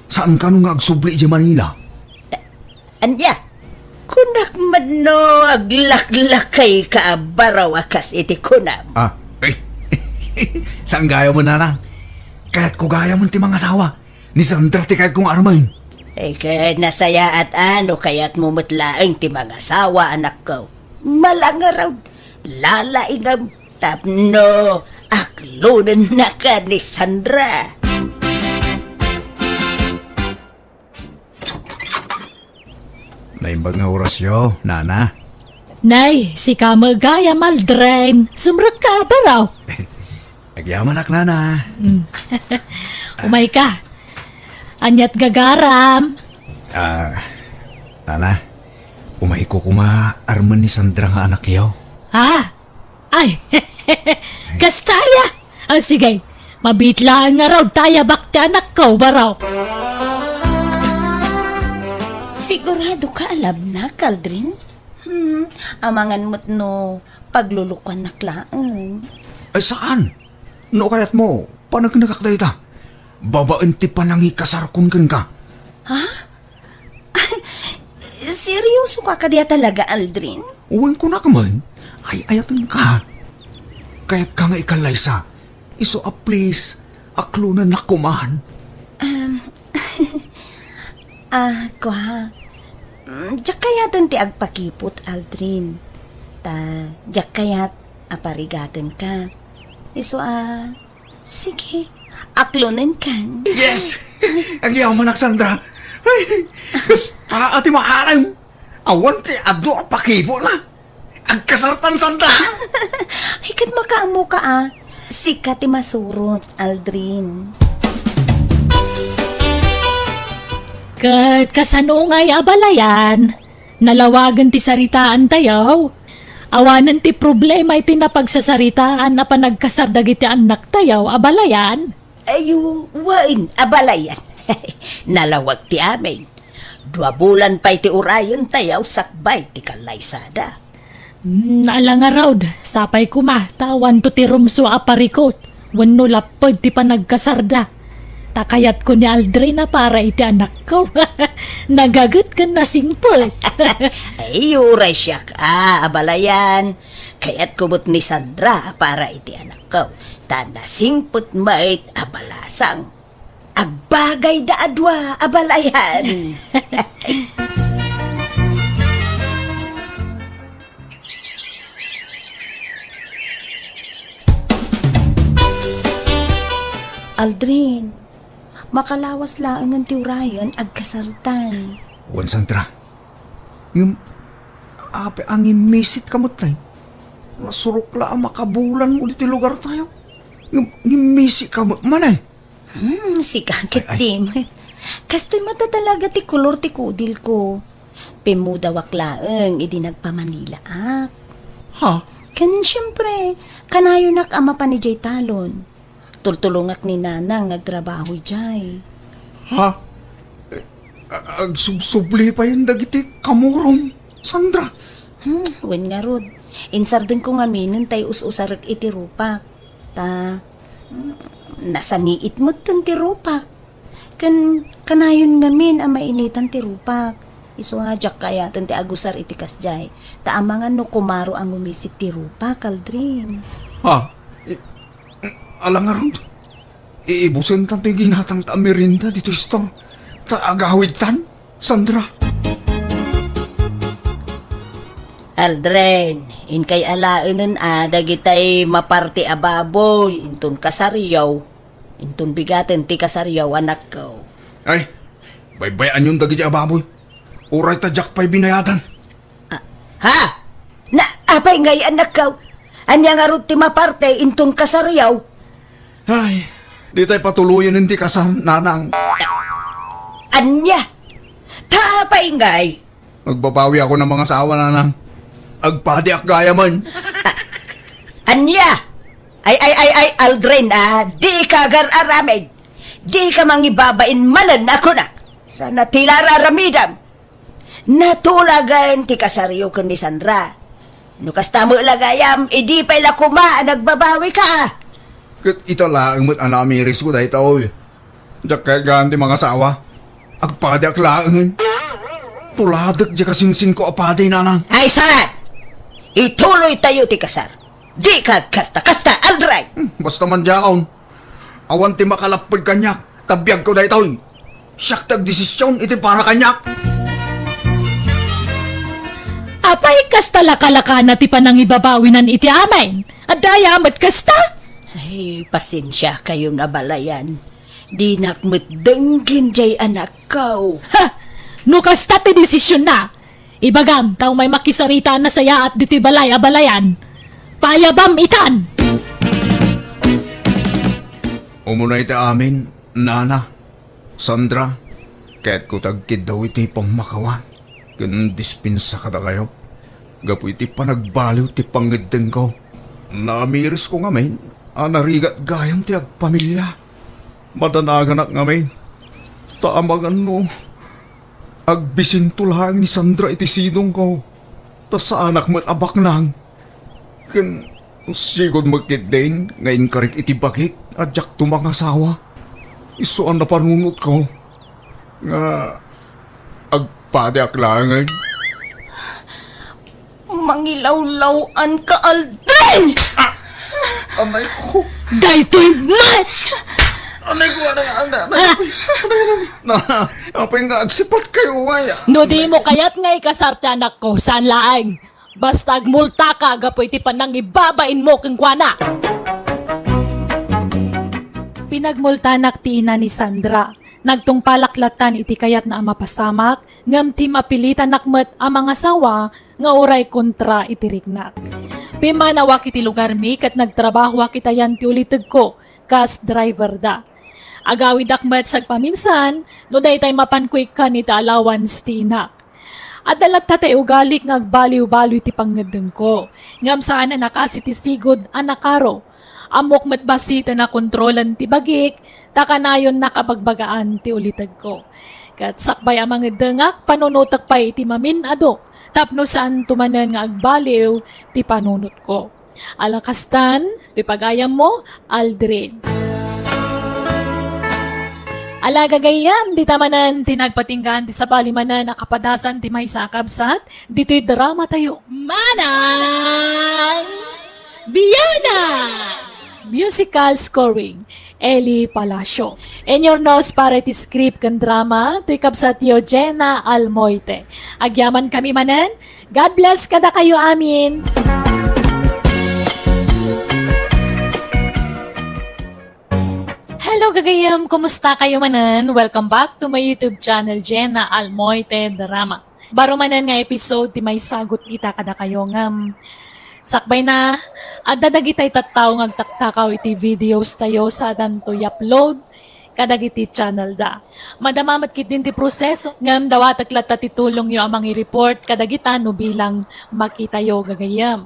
Saan kano nga agsubli idiay Manila? Ania? Kunak met no aglaklakayka a baraw a kas iti kunam. Ah, eh. Saan gayam, Nanang? Kayatko gayam ti mangasawa. Ni Sandra ti kayatko nga armen. Eh, ket nasayaat a no kayatmo met laeng ti mangasawa, anakko. Malangarud, lalaingam, tapno aklonennaka ni Sandra. Naimbag nga orasyo, Nana. Nay, sika met gayam, Aldrin. Sumrekka a baraw. Agyamanak, Nana. Mm. Umayka. Aniat gagaram? Ah, Nana, umayko koma armen ni Sandra nga anakyo. Ha? Ay, kasta aya? O sige, mabiit laeng ngarud ta ayabak ti anakko, baro. Sigurado ka a labnak, Aldrin? Hmm, amangan met no paglulukuannak laeng. Ay, saan? No kayatmo, paneknekak dayta. Babaen ti panangikasarkon kenka. Ha? Seryoso ka kadi a talaga, Aldrin? Wen, kunak man. Ay-ayatenka. Kayatka nga ikallaysa. Isu a please, aklonennak koman. Um, ah, kwa. Mm, diak kayaten ti agpakipot, Aldrin. Ta, diak kayat a parigatenka. Isu a, sige, aklonenkan. Yes! Agyamanak, Sandra. Ay, kasta a ti maarem. Awan ti adu a pakipotna. Agkasartan, Sandra. Ay, ket makaammoka a. Sika ti masurot, Aldrin. Ket kasano ngay, abalayan? Nalawagen ti saritaantayo. Awanen ti problema iti napagsasaritaan a panagkasar dagiti annaktayo, abalayan. Ayo, wen, abalayan. Nalawag ti amin. Dua bulan pay ti urayentayo sakbay ti kallaysada. Hmm, ala ngarud, sapay koma, ta awanto ti rumsua a parikut, wenno lapped ti panagkasarda. Ta kayatko ni Aldrin a para iti anakko. Nagaget ken nasingpet. Ay, uray siak a, abalayan. Kayatko met ni Sandra a para iti anakko. Ta nasingpet met a balasang. Agbagayda a dua, abalayan. Aldrin, makalawas laengen ti urayen agkasartan. Wen, Sandra. Ngem, apay a ngimmisit ka met, tay? Nasurok la a makabulan mo diti lugartayo. Ngem, ngimmisit ka met man, ay. Hmm, sika ket di met. Kastoy met a talaga ti kolor ti kudilko. Pimmudawak laeng idi nagpamanilaak. Ha? Ken siempre, kanayonak a mapan idiay talon. Tultulongak ni Nanang nga agtrabaho idiay. Ha? Eh, a-, agsubsubli payen dagiti kamurom, Sandra? Hmm, wen ngarud. Insardengko ngaminen tay us-usarek iti rupak. Ta, mm, nasaniit metten ti rupak. Ken kanayon ngamin a mainitan ti rupak. Isu nga diak kayaten ti agusar iti kasdiay. Ta amangan no kumaro a ngumisit ti rupak, Aldrin. Ha? I-, ala ngarud? Iibusentan ti ginatangta a merienda ditoy store. Ta agawidtan? Sandra. Aldrin, inkay alaenen a dagitay maparti a baboy inton kasaryo, inton bigaten ti kasaryo, anakko. Ay, baybay-anyon dagiti a baboy. Uray ta diak pay binayadan. Ah, ha? Na, apay ngay, anakko? Ania ngarud ti maparti inton kasaryo? Ay, ditay patuloyen ti kasar, Nanang. Ania? Ta apay ngay? Agbabawi ako ng mga asawa, Nanang. Agpadiak gayamen. Ania? Ay, ay, ay, ay, Aldrin, ah, di ka agar-aramid. Di ka mangibabain manen a kunak. Sana ti la ar-aramidam. Natulagen ti kasaryo ken ni Sandra. No kasta met la gayam, idi pay la koma a nagbabawi ka. Ket ita laeng met a namirisko daytoy. Diak kayat gaan ti mangasawa. Agpadiak laeng. Tuladek diay kasingsingko a padi, Nanang. Ay, saan? Ituloytayo ti kasar. Di ka kasta-kasta, Aldrin. Hmm, basta man diakon. Awan ti makalapped kaniak, ta biagko daytoy. Siak ti agdesisyon iti para kaniak. Apay, kasta lakalakana ti panangibabawinan iti amin? Adda aya met kasta? Ay, pasensiakayon, abalayan. Dinak met denggen diay anakko. Ha! No kasta ti desisionna, ibagam ta umay makisarita a nasayaat ditoy balay, abalayan. Paayabam itan! Umuna iti amin, Nana, Sandra, kayatko ti agkiddaw iti pammakawan. ken dispensa kadakayo gapu iti panagbaliw ti pangngeddengko. Naamirisko ngamin a narigat gayam ti agpamilia. Madanaganak ngamin, ta amangan no agbisinto laeng ni Sandra iti sidongko, ta saanak met a baknang. Ken sigud met ketdin nga inkarik iti bagik a diakto mangasawa. Isu a napanunotko nga agpadiak laengen. Mangilawlaw-an ka, Aldrin! Ah! Anay ko! Daytoy met! Anay ko, anay, anay, anay, anay, anay. Na, apay nga agsipat kayo, ay. No di mo kayat nga ikasar ti anakko, saan laeng? Basta agmultaka gapu iti panangibabain mo kenkuana. Pinagmultanak ti ina ni Sandra. Nagtungpalak lattan iti kayatna a mapasamak, ngem ti mapilitanak met a mangasawa nga uray kontra iti riknak. Pimmanawak iti lugarmi ket nagtrabahoak iti ayan ti ulitegko kas driverda. Agawidak met sagpaminsan no daytay mapanko ikkan iti allowance ti inak. Adda latta ti ugalik nga agbaliw-baliw iti pangngeddengko, ngem saan a nakasi ti sigud a nakaro. Ammok met bassit a nakontrolan ti bagik, ta kanayon nakabagbagaan ti ulitegko. Ket sakbay a mangeddengak, panunotek pay iti mamin-adu tapno saanto manen nga agbaliw ti panunotko. Ala kastan, ti pagayammo, Aldrin. Ala gagayyem, dita manen ti nagpatinggaan ti sabali manen a kapadasan ti maysa a kabsat, ditoy drama tayo. Manang Biana! Musical scoring, Eli Palacio. Inyurnos para iti script ken drama, toy kabsatyo Jenna Almoite. Agyaman kami manen. God bless kadakayo amin. Hello, gagayem. Kumusta kayo manen? Welcome back to my YouTube channel, Jenna Almoite Drama. Baro manen nga episode ti maisagut ita kadakayo ngem sakbayna, adda dagitay tattao nga agtaktakaw iti videos tayo sadanto i-upload kadagiti channel da. Madama met ketdin ti proseso, ngem dawatek latta ti tulongyo a mangi-report kadagita no bilang makitayo gagayem.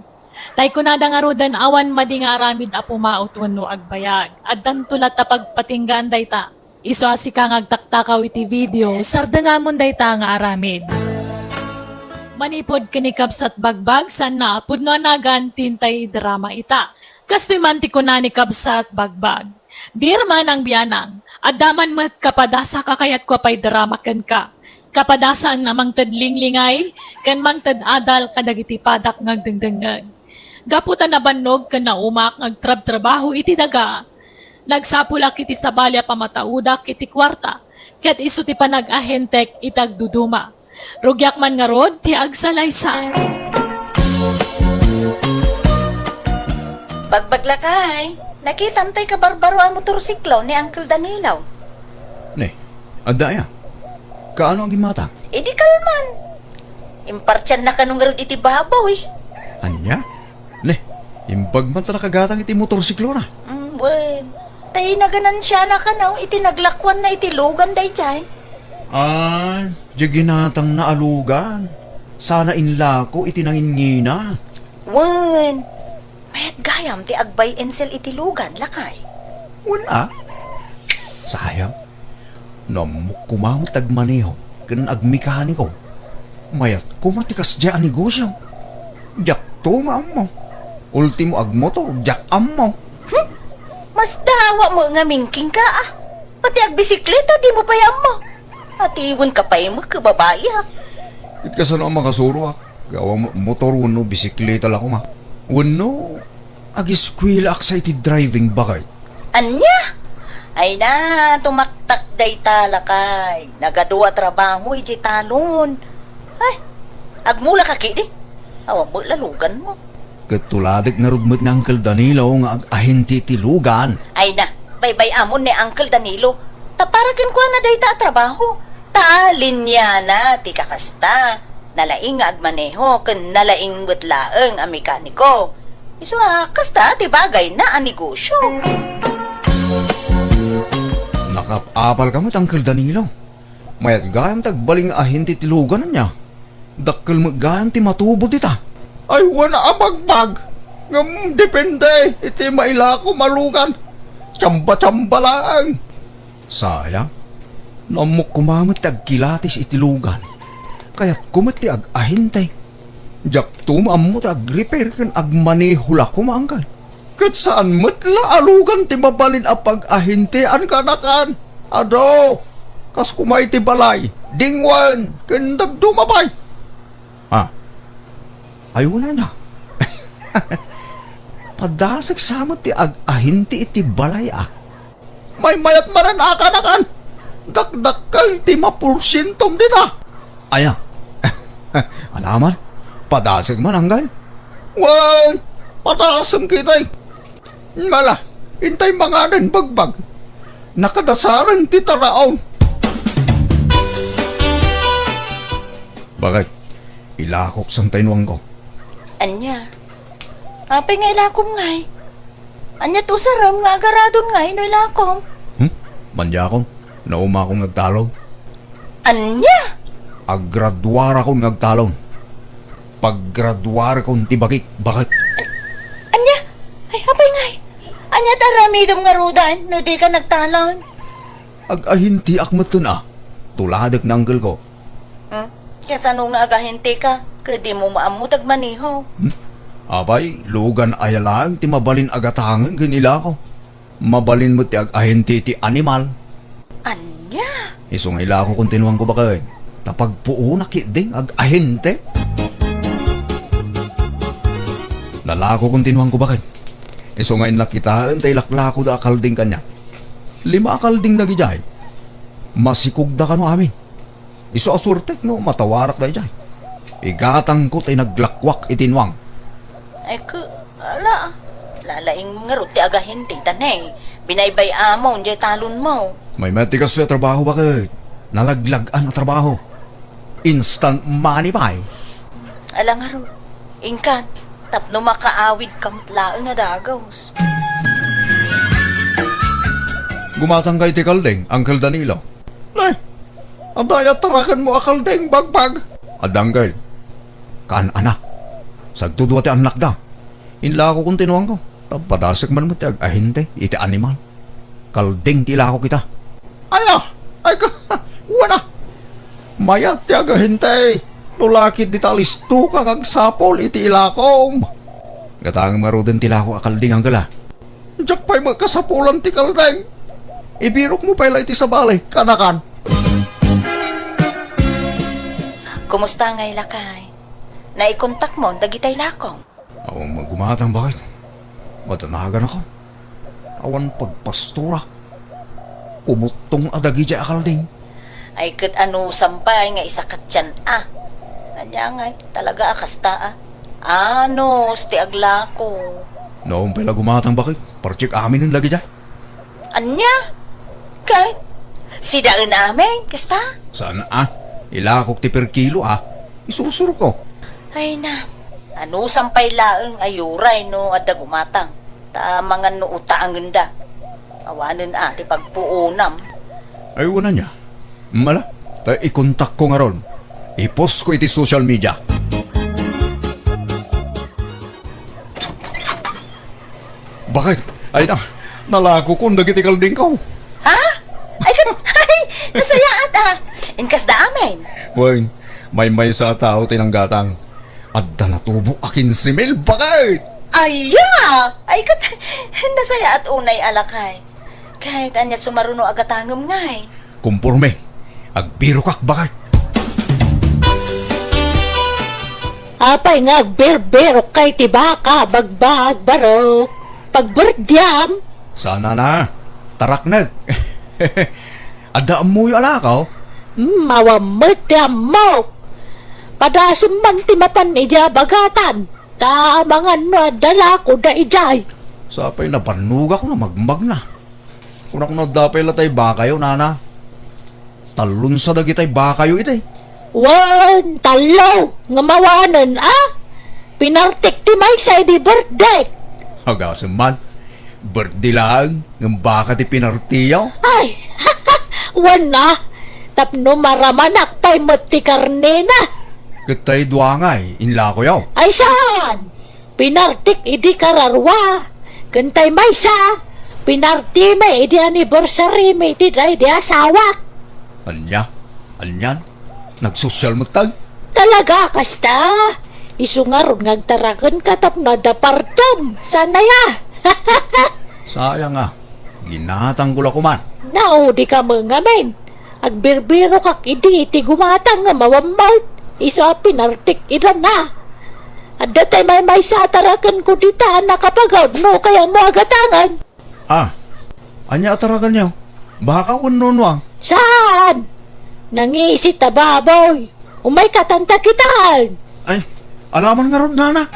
Tay kunada ngaruden, awan madi nga aramid a pumaut wenno agbayag. Addanto latta pagpatinggaan dayta. Isu a sika nga agtaktakaw iti video, sardengamon dayta nga aramid. Manipud ken ni Kabsat Bagbag, saanna a pudno a nagan ti intay drama ita. Kastoy man ti kuna ni Kabsat Bagbag, "Dear Manang Bianang, adda man met kapadasa a kayatko a paidrama kenka. Kapadasaan a mangted linglingay ken mangted adal kadagiti padak nga agdengdengngeg. Gapu ta nabannog ken naumak nga agtrabtrabaho iti daga, nagsapulak iti sabali a pamataudak iti kuarta, ket isu ti panag-ahentek iti agduduma. Rugiak man ngarud ti agsalaysay." Bagbag, lakay, nakitam tay kabarbaro a motorsiklo ni Uncle Danilo. Ne, adda aya? Kaano a gimmata? Idi kalman. Impartianna kano ngarud iti babaw, eh. Ania? Ne, imbag man ta nakagatang iti motorsiklona. Mm, wen. Tay naganansiana kano iti naglakuanna iti lugan daydiay. Ay, di ginatangna a lugan. Sana inlako iti nanginngina. Wen. Mayat gayam ti agbay insel iti lugan, lakay. Wen a? Sayang. No ammok koma met agmaneho ken agmekaniko, mayat koma ti kasdiay a negosio. Diakto nga ammo. Ultimo agmotor, diak ammo. Hmm? Masdawa met ngamin kenka, ah. Pati agbisikleta, dimo pay ammo. Atiwenka pay met ket babai, ah. Ket kasano a makasuroak? Gawa mo-, motor wenno bisikleta la koma. Wenno agiskuelaak sa iti driving, baket. Ania? Ay na, tumaktak dayta, lakay. Nagadu a trabaho idiay talon. Ay, agmulaka ketdi. Awan met la luganmo. Ket tuladek ngarud met ni Uncle Danilo nga ag-ahente ti lugan. Ay na, baybay-amon ni Uncle Danilo. Ta para kenkuana dayta a trabaho. Ta linyana ti kakasta. Nalaing nga agmaneho ken nalaing met laeng a mekaniko. Isu a, kasta ti bagayna a negosio. Nakap-apalka met, Uncle Danilo. Mayat gayam ti agbalin nga ahente ti lugan, ania? Dakkel met gayam ti matubo dita. Ay, wen a bagbag. Ngem depende iti mailakom a lugan. Tsamba-tsamba laeng. Sayang. No ammok koma met ti agkilatis iti lugan, kayatko met ti ag-ahente. Diakto maammo ti agrepair ken agmaneho la koma, anggal. Ket saan met la a lugan ti mabalin a pag-ahentean kanakan. Adu, kas koma iti balay, dingwen, ken dadduma pay. Ah, ay, wen a. Padasek sa met ti ag-ahente iti balay, a. Maymayat manen a kanakan. Dakdakkel ti maporsientom dita. Aya. Anaman? Padasek man, anggal? Wen, padasem ketdi. Mala, intay manganen bagbag. Nakadasaren ti taraon. Bakit? Ilakok san ta inuangko. Ania? Apay nga ilakom ngay? Ania ti usarem nga agaradon ngay no ilakom? Hmm? Maniakon, naumakon nga agtalon. Ania? Aggraduarakon nga agtalon. Paggraduarakon ti bagik, bakit? Ania? Ay, apay ngay? Ania ti aramidem ngaruden no dika nagtalon? Ag-ahintiak metten a. Tuladek ni angkelko. Hmm? Kasano nga agahente ka? Ket dimo maammo ti agmaneho. Hmm? Apay, lugan aya laeng ti mabalin a gatangen ken ilako. Mabalin met ti agahente iti animal. Ania? Isu nga ilako kon tinuangko baket. Ta pagpuonak ketdi nga agahente. Nalako kon tinuangko baket. Isu nga innak kitaen ta ilaklakoda a kalding kaniak. Lima a kalding dagidiay. Masikogda kano amin. Isu a suertek no matawarak daydiay. Igatangko ti naglakuak iti inuang. Ay, ku-, ala, lalaing ngarud ti agahente, ta ne, binaybay-amon diay talonmo. Maymayat ti kastoy a trabaho, baket. Nalaglag-an a trabaho. Instant money pay. Ala ngarud, inkan, tapno makaawidkam laeng a dagus. Gumatangka iti kalding, Uncle Danilo. Nay, adda aya tarakenmo a kalding, bagbag? Adda, angkel. Kaan-anak. Sagto dua ti annakda. Inlako kon tinuangko. Ta padasek man met ti ag-ahente iti animal. Kalding ti ilako kita. Aya, ay ka, wana. Mayat ti agahente. No lakit dita listo ka nga agsapul iti ilakom. Gatangem ngaruden ti ilako a kalding, angkel, a. Diak pay met kasapulan ti kalding. Ibirokmo pay la iti sabali, kanakan. Kumusta ngay, lakay? Naikontakmon dagitay lakom? Awan met gumatang, baket. Madanagan ako. Awan pagpastorak. Kumuttong a dagiti a kalding. Ay, ket anusam pay nga isakatyan a. Ania ngay, talaga a kasta a. Anus ti aglako. Naon pay la gumatang, baket. Parchik aminen dagiti. Ania? Ket sidaen amin, kasta? Saan a. Ilakok ti per kilo a. Isursurko. Ay na, anusam pay laeng a uray no adda gumatang. Ta mangan no utangenda. Awanen a ti pagpuonam. Ay, wen ania. Mala, ta ikontakko ngarud. Ipostko iti social media. Baket, ay na, nalakokon dagiti kaldingko. Ha? Ay, ket, ay, nasayaat a. Inkasda amin. Wen, maymaysa a tao ti nanggatang. Adda natubo a kinse mil, baket! Aya! Ay, ket, nasayaat unay a lakay. Ket ania sumaruno a gatangem ngay? Komporme. Agbirokak, baket. Apay nga agbirbirok kay ti baka, bagbag, barok? Pagberdiam? Sana na. Taraknek. Adda ammoyo a lakaw? Hmm, awan met ti ammo. Padasem man ti mapan idiay bagatan. Ta amangan no adda lako da idiay. Sapay nabannogak no magmagna. Kunak no adda pay la tay bakayo, nana. Tallon sa dagitay bakayo iti. Wen, tallo, nga mawanen, a? Pinartik ti maysa idi birthday. Agasem man, birthday laeng, ngem baka ti pinartiyo. Ay, wen a, tapno maramanak pay met ti karnena. Ket tay dua ngay, inlakoyo. Ay saan? Pinartik idi kararua. Ken tay maysa, pinartimi idi anniversary-mi iti daydi asawak. Ania? Anian? Nagsosyal met tay? Talaga, kasta? Isu ngarud nga agtarakenka tapno adda partem. Sana ya? Sayang a. Ginatangko la koman. Naudika met ngamin. Agbirbirokak idi iti gumatang nga mawammot. Isu a pinartik idanna. Adda tay maymaysa a tarakenko dita a nakapagawid no kayatmo a gatangen. Ah, ania a tarakenyo? Baka wenno nuang? Saan? Nangisit a baboy. Umayka tanta kitaen. Ay, alaman ngarud, nana.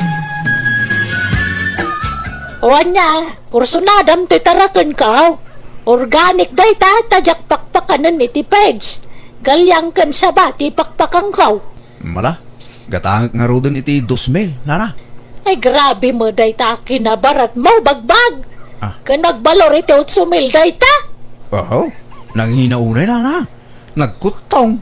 O ania, kursunadam toy tarakenko. Organic dayta, ta diak pakpakanen iti page. Galiang ken saba ti pakpakanko. Mala, gatangek ngaruden iti dos mil, nana. Ay, grabe met dayta a kinabaratmo, bagbag. Ah. Ken agbalor iti otso mil dayta. Oho, nangina unay, nana. Nagkuttong.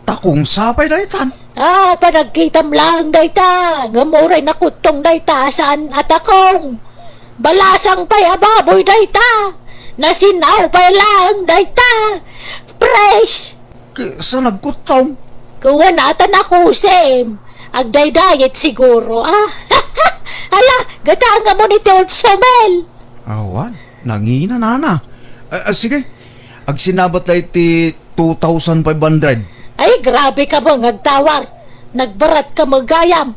Takong sapay daytan. Ah, panagkitam laeng dayta. Ngem uray nakuttong dayta, saan a takong. Balasang pay a baboy dayta. Nasinaw pay laeng dayta. Fresh. Kaysa nagkuttong. Kuwan ata nakusim. Agdaydayet siguro, ah. Ala, gatangamon iti otso mil. Awan, nangina, nana. Ah, ah, sige, agsinabat da iti two thousand five hundred. Ay, grabe ka ba nga agtawar? Nagbarat ka met gayam.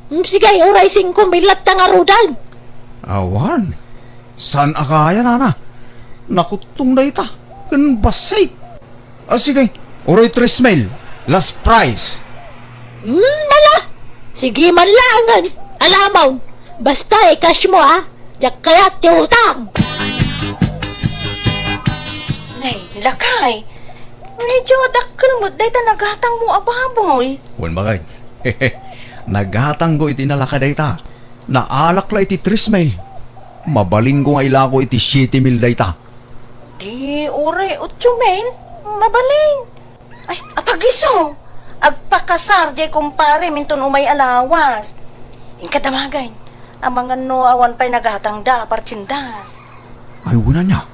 Mm, sige, uray singko mil latta ngaruden. Awan, saan a kaya, nana? Nakuttong dayta. Ken bassit. Ah, sige. Uray tres mil. Last price. Hmm, ala. Sige man laengen. Alamon. Basta i-cash mo, ha. Diak kayat ti utang. Ay, lakay. Medyo dakkel met dayta nagatangmo a baboy. Wen, bakay. Nagatangko iti nalaka dayta. Naalak la iti tres mil. Mabalinko nga ilako iti siete mil dayta. Di uray otso mil, mabalin. Ay, apagiso! Agpakasar diay kumparem inton umay a lawas. Inka damagen. Amangan no awan pay nagatangda a partsenda. Ay, wen ania.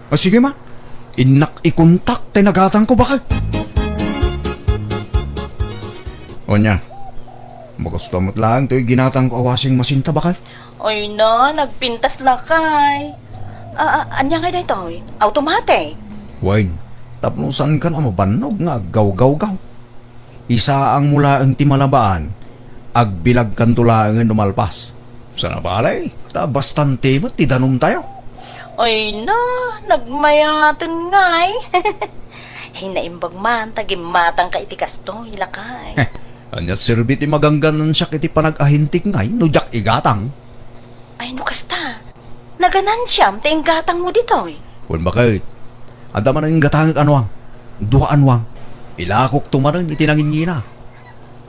Ah, sige man. Innak ikontak tay nagatangko, bakay. Ania, magustuam met laeng toy ginatangko a washing machine ta, bakay? Ay na, nagpintas lakay. Ah, ah, ania ngay daytoy? Automatic? Wen, tapno saankan a mabannog nga aggawgawgaw. Isaangmo laeng ti malabaan, agbilagkanto laengen no malpas. Sana balay, ta bastante met ti danumtayo. Ay na, nagmayaten ngay. Ay, naimbag man ta gimmatangka iti kastoy, lakay. Ania serbi ti magangganansiak iti panag-ahintik ngay no diak igatang? Ay, no kasta, naganansiam ta inggatangmo ditoy. Wen, baket. Adda manen gatangek a nuang. Dua a nuang. Ilakokto manen iti nangingina.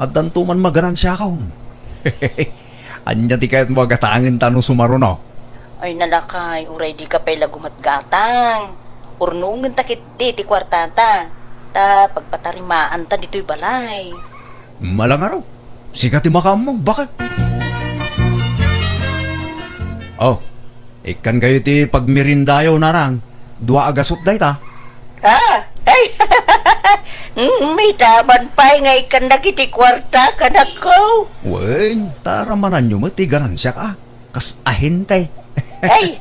Addanto man maganansiakon. Ania ti kayatmo a gatangen ta no sumaruno? Ay, nalakay, uray dika pay la gumatgatang. Urnongenta ketdi ti kuartata. Ta pagpatarimaanta ditoy balay. Malangaro. Sika ti makaammo, bakay. Oh, ikkan kayo ti pagmerindayo, nanang. Dua a gasot dayta. Ah, ay. Mm, mitaman pay nga ikkan dagiti kuarta, kanakko. Wen, taramananyo met ti ganansiak, a. Kas ahente. Ay,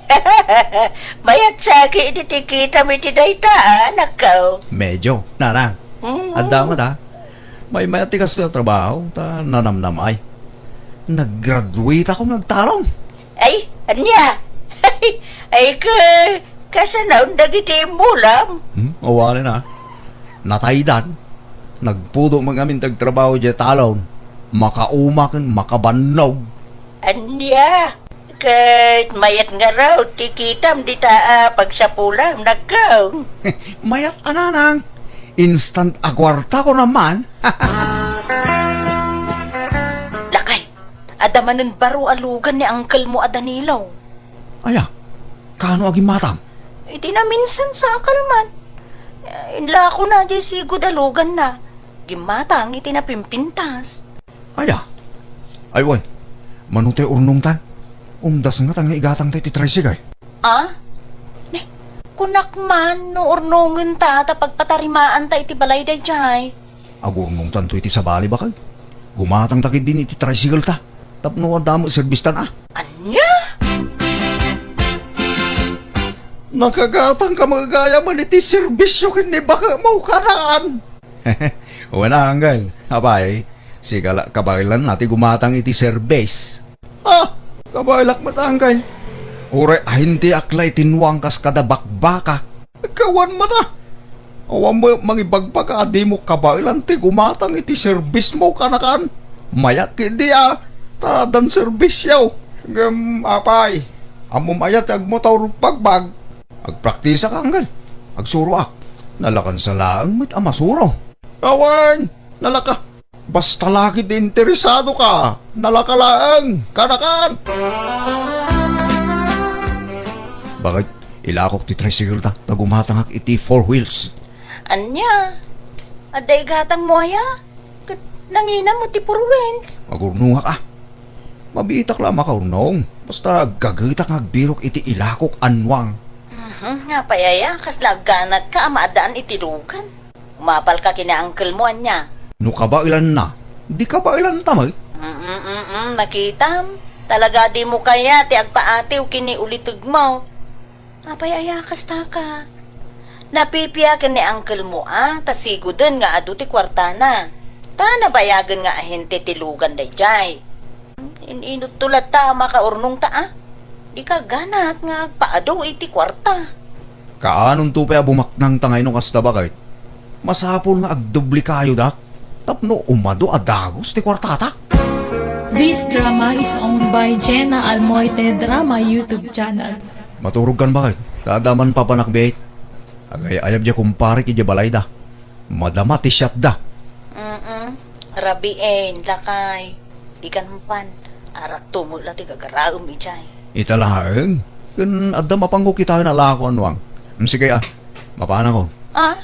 mayat saki iti ti kitam iti dayta, a, nakkaw. Medyo, nanang. Mm. Adda met, a. Maymayat ti kastoy a trabaho, ta nanamnamay. Nag-graduate ako, nagtalon. Ay, ania? Ay, ka, kasanaon dagiti immulam? Hmm, awanen, a. Nataydan. Nagpudo met ngamin ti agtrabaho diay talon. Makauma ken makabannog. Ania? Ket mayat ngarud ti kitam dita a pagsapulam, nakkaw. Mayat a, nanang. Instant a kuarta ko naman. Lakay, adda manen baro a lugan ni uncle mo a Danilo. Aya, kaano a gimmatam? Iti naminsan sa akalman. Inlako na di sigud a lugan na. Gimmatang iti napimpintas. Aya? Ay, wen. Mano ti urnongtan? Umdas nga ta nga igatangta iti tricycle. Ah? Ne, kunak man no urnongenta ta pagpatarimaanta iti balay daydiay. Agurnongtanto iti sabali, bakay. Gumatangta ketdin iti tricycle ta. Tapno adda met serbistan, a. Ania? Nakagatangka met gayam iti serbisio ken ni baketmo, kanaan. Wen a, Uncle. Apay, sika la kabaelanna ti gumatang iti serbis. Ah, kabaelak met, Uncle. Uray ahinteak la iti nuang kas kada bakbaka. Kawan met a. Awan met mangibagbaga a dimo kabaelan ti gumatang iti serbismo, kanakan. Mayat ketdi a, ta addan serbisio. Ngem, apay, ammom aya ti agmotor bagbag? Agpraktisak, Uncle. Agsuroak. Nalakansa laeng met a masuro. Awan, nalaka. Basta la ketdi interesadoka, nalaka laeng, kanakan. Bakay, ilakok ti tricycle ta, ta gumatangak iti four wheels. Ania? Adda igatangmo aya? Ket nanginam ti four wheels? Agurnongak a. Mabiitak la a makaurnong. Basta aggagetak nga agbirok iti ilakok a nuang. Mhm, apay aya, kasla agganatka a maaddaan iti lugan. Umapalka ken ni uncle-mo, ania? No kabaelanna, di kabaelanta met. Mm, mm, mm, nakitam. Talaga dimo kayat ti agpaatiw ken ni ulitegmo. Apay aya kastaka? Napipia ken ni uncle-mo a, ta sigoden nga adu ti kuartana. Ta nabayagen nga ahente ti lugan daydiay. In-inutto latta a makaurnongta a. Dika ganat nga agpaadu iti kuarta. Kaanonto pay a bumaknangta ngay no kasta, baket? Masapul nga agdublikayodak tapno umadu a dagus ti kuartata. This drama is owned by Jenna Almoite Drama YouTube channel. Maturogkan, baket, ta adda man papanakbit. Agay-ayab diay kumparek idiay balayda. Madama ti siatda. Mm-mm. Rabien, lakay. Dikan pan. Arakto met la ti gagaraem idiay. Ita laeng. Ken adda mapango kitaen a lako a nuang. Mm, sige a. Mapanakon. Ah?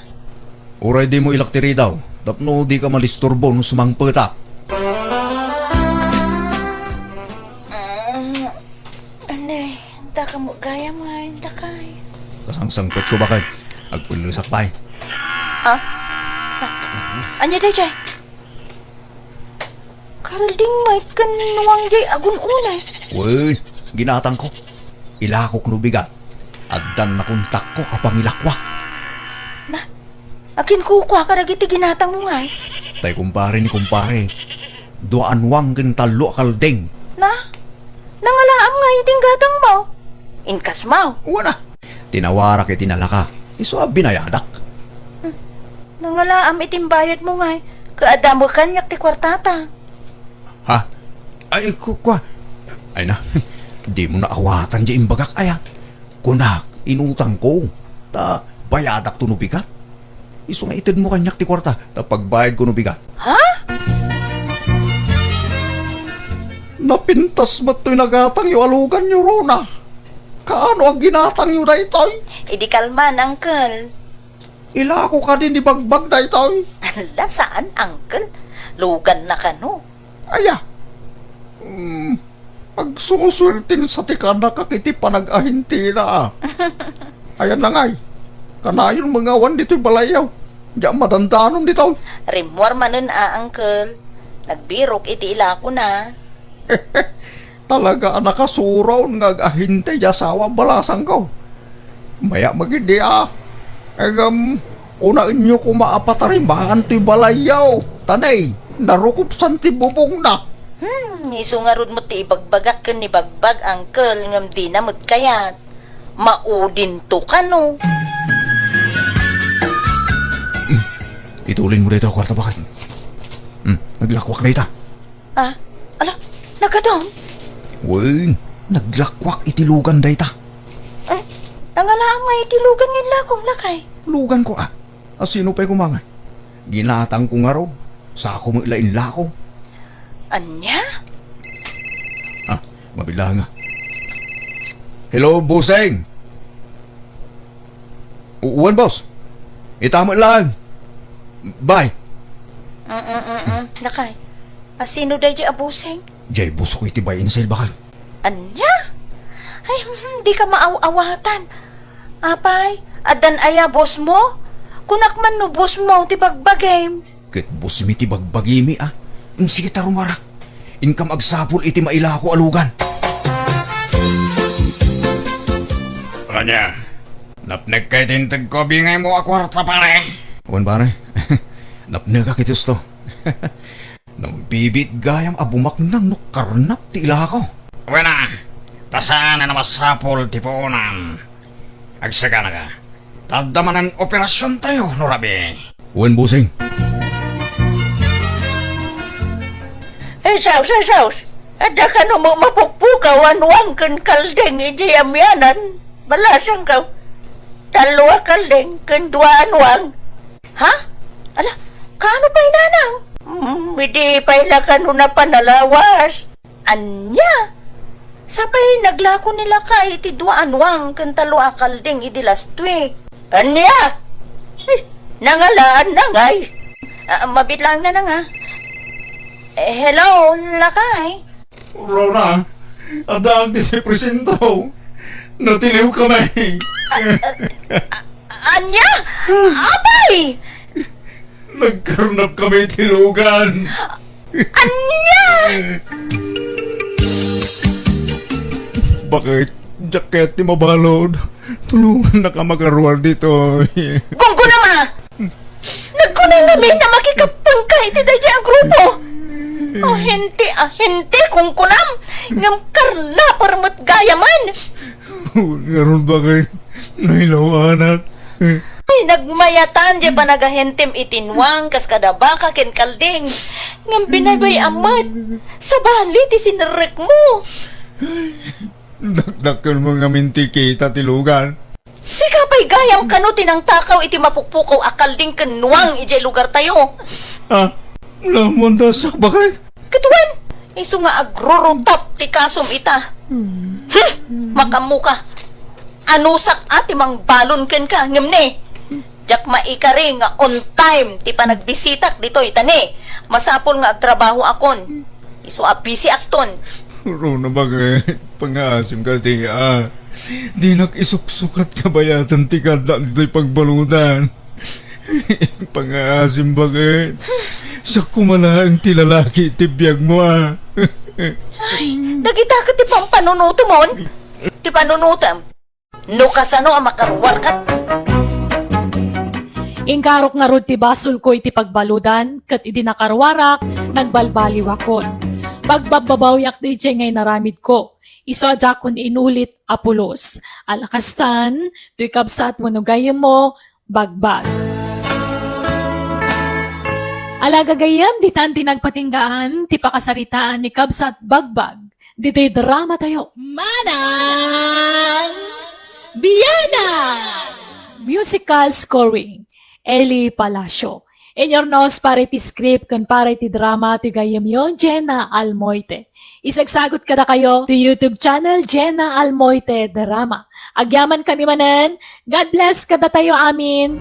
Uray dimo ilak ti ridaw. Tapno dika madisturbo no sumangpetak. Mm. Anay, daka mo gayam nga, lakay. Kasangsangpetko, baket. Agpullosak pay. Ah? Ah, ania daydiay? Karalding met ken nuang diay agun-unay. Wen, ginatangko. Ilakok no bigat. Addan nakontakko a pangilakwak. Na, aginkukua kadagiti ginatangmo ngay? Tay kumpare ni kumpare. Dua a nuang ken tallo a kalding. Na? Nangalaam ngay iti gatangmo? Inkasmo? Wen a. Tinawarak iti nalaka. Isu a binayadak. Hmm. Nangalaam iti bayadmo ngay. Ket adda met kaniak ti kuartata. Ha? Ay, ku-, kua. Ay na. Dimo naawatan diay imbagak, aya. Kunak, inutangko. Ta bayadakto no bigat. Isu nga itedmo kaniak ti kuarta, ta pagbayadko no bigat. Ha? Napintas met toy nagatangyo a luganyo, Rona. Kaano a ginatangyo daytoy? Idi kalman, uncle. Ilako kadi ni Bagbag daytoy? Ala, saan, uncle. Luganna kano. Aya. Mm, agsusuerten sa ti kanakak iti panag-ahintina, a. Ayan na ngay. Kanayon mangawan ditoy balayyo. Diak madandanon ditoy. Rimmuar manen a, uncle. Nagbirok iti ilakona. Talaga a nakasuron nga ag-ahinte ti asawa a balasangko. Maya magidi a. Ngem, unaenyo koma a patarimaan ti balayyo. Tanay, narukopsan ti bubongna. Hmm, isu ngarud met ti ibagbagak ken ni Bagbag, uncle, ngem dina met kayat. Maudinto kano. Itulin mo dayta a kuarta, baket. Hmm, naglakwak dayta. Ah, ala, nagadam? Wen, naglakwak iti lugan dayta. Eh, nangalaam nga iti lugan nga inlakom, lakay? Luganko, a. A, sino pay koma ngay? Ginatangko ngarud. Sako met la inlako. Ania? Ah, mabilang a. Hello, bossing! U-, uwan, boss. Ita met laeng. Bye. Mm-mm. Lakay, a, sino daydi a bossing? Jay boss ko iti bay-in sa ilbakag. Ania? Ay, hmm, di ka maaw-awatan. Apay, addan aya boss mo? Kunak man no boss mo ti bagbagim. Ket boss mi ti bagbagimi, a. Sige ta, rumara. Inkam agsapul iti mailako a lugan. Ania? Napnekka iti integko a bingaymo a kuarta, pare? Wen, pare. Napnekak iti usto. Nagbibiit gayam a bumaknang no karnap ti ilako. Wen a, ta saan a masapul ti puonan. Agsaganaka. Ta adda manen operasiontayo no rabii. Wen, bossing. Ay, saos, ay, saos. Adda kano mo mapukpukaw a nuang ken kalding idiay amianan. Balasangko. Tallo a kalding ken dua a nuang. Ha? Ala, kaano pay, nanang? Hmm, idi pay la kano napan a lawas. Ania? Sapay naglako ni lakay iti dua a nuang ken tallo a kalding idi last week. Ania? Eh, nangalaan na ngay. Ah, mabiit laeng, nanang, a. Eh, hello, lakay. Rona, addaak ditoy presinto. Natiliwkami. A-, a-, a-, ania? Apay! Nagkarnapkami iti lugan. Ania? Bakit? Diak kayat ti mabalud. Tulongannaka makaruar ditoy. Gunggunam a! Nagkunam ngamin a makikappengka iti daydiay a grupo. A, henti, a, henti, kungkunam. Ngem karnaper met gayamen. Ngarud, bakit? Nailawanak. Ay, nagmayatan diay panagahentem iti nuang kas kada baka ken kalding. Ngem binaybay-am met. Sabali ti sinerrekmo. Dakdakkelmo ngamin ti kita ti lugan. Sika pay gayam kano ti nangtakaw iti mapukpukaw a kalding ken nuang idiay lugartayo. A, naammoan ta siak, bakit? Ket wen, isu nga agrurutap ti kasom ita. Hmm, makaammoka. Anusak a ti mangbalon kenka, ngem ne, diak maikari nga on time ti panagbisitak ditoy, ta ne, masapul nga agtrabahoakon. Isu a bisiakton. Runa, bakit? Pangaasim kadi, a. Dinak isuksukat nga bayaten ti kaaddak ditoy pagbaludan. Pangaasim, bakit? Siak koma laeng ti lalaki iti biagmo, a. Ay, dagita ket ti pampanunotemon? Ti panunotem? No kasano a makaruarka? Inkarok ngarud ti basolko iti pagbaludan, ket idi nakaruarak, nagbalbaliwakon. Pagbabbabawiak daydiay nga inaramidko. Isu a diakon inulit a pulos. Ala kastan, toy kabsat wenno gayyemmo, Bagbag. Ala gagayyem, ditan ti nagpatinggaan ti pakasaritaan ni Kabsat Bagbag ditoy dramatayo. Manang Biana! Musical scoring, Eli Palacio. Inurnos para iti script ken para iti drama ti gayyemyo, Jenna Almoite. Isagsagut kadakayo ti YouTube channel, Jenna Almoite Drama. Agyamankami manen, God bless kadatayo amin.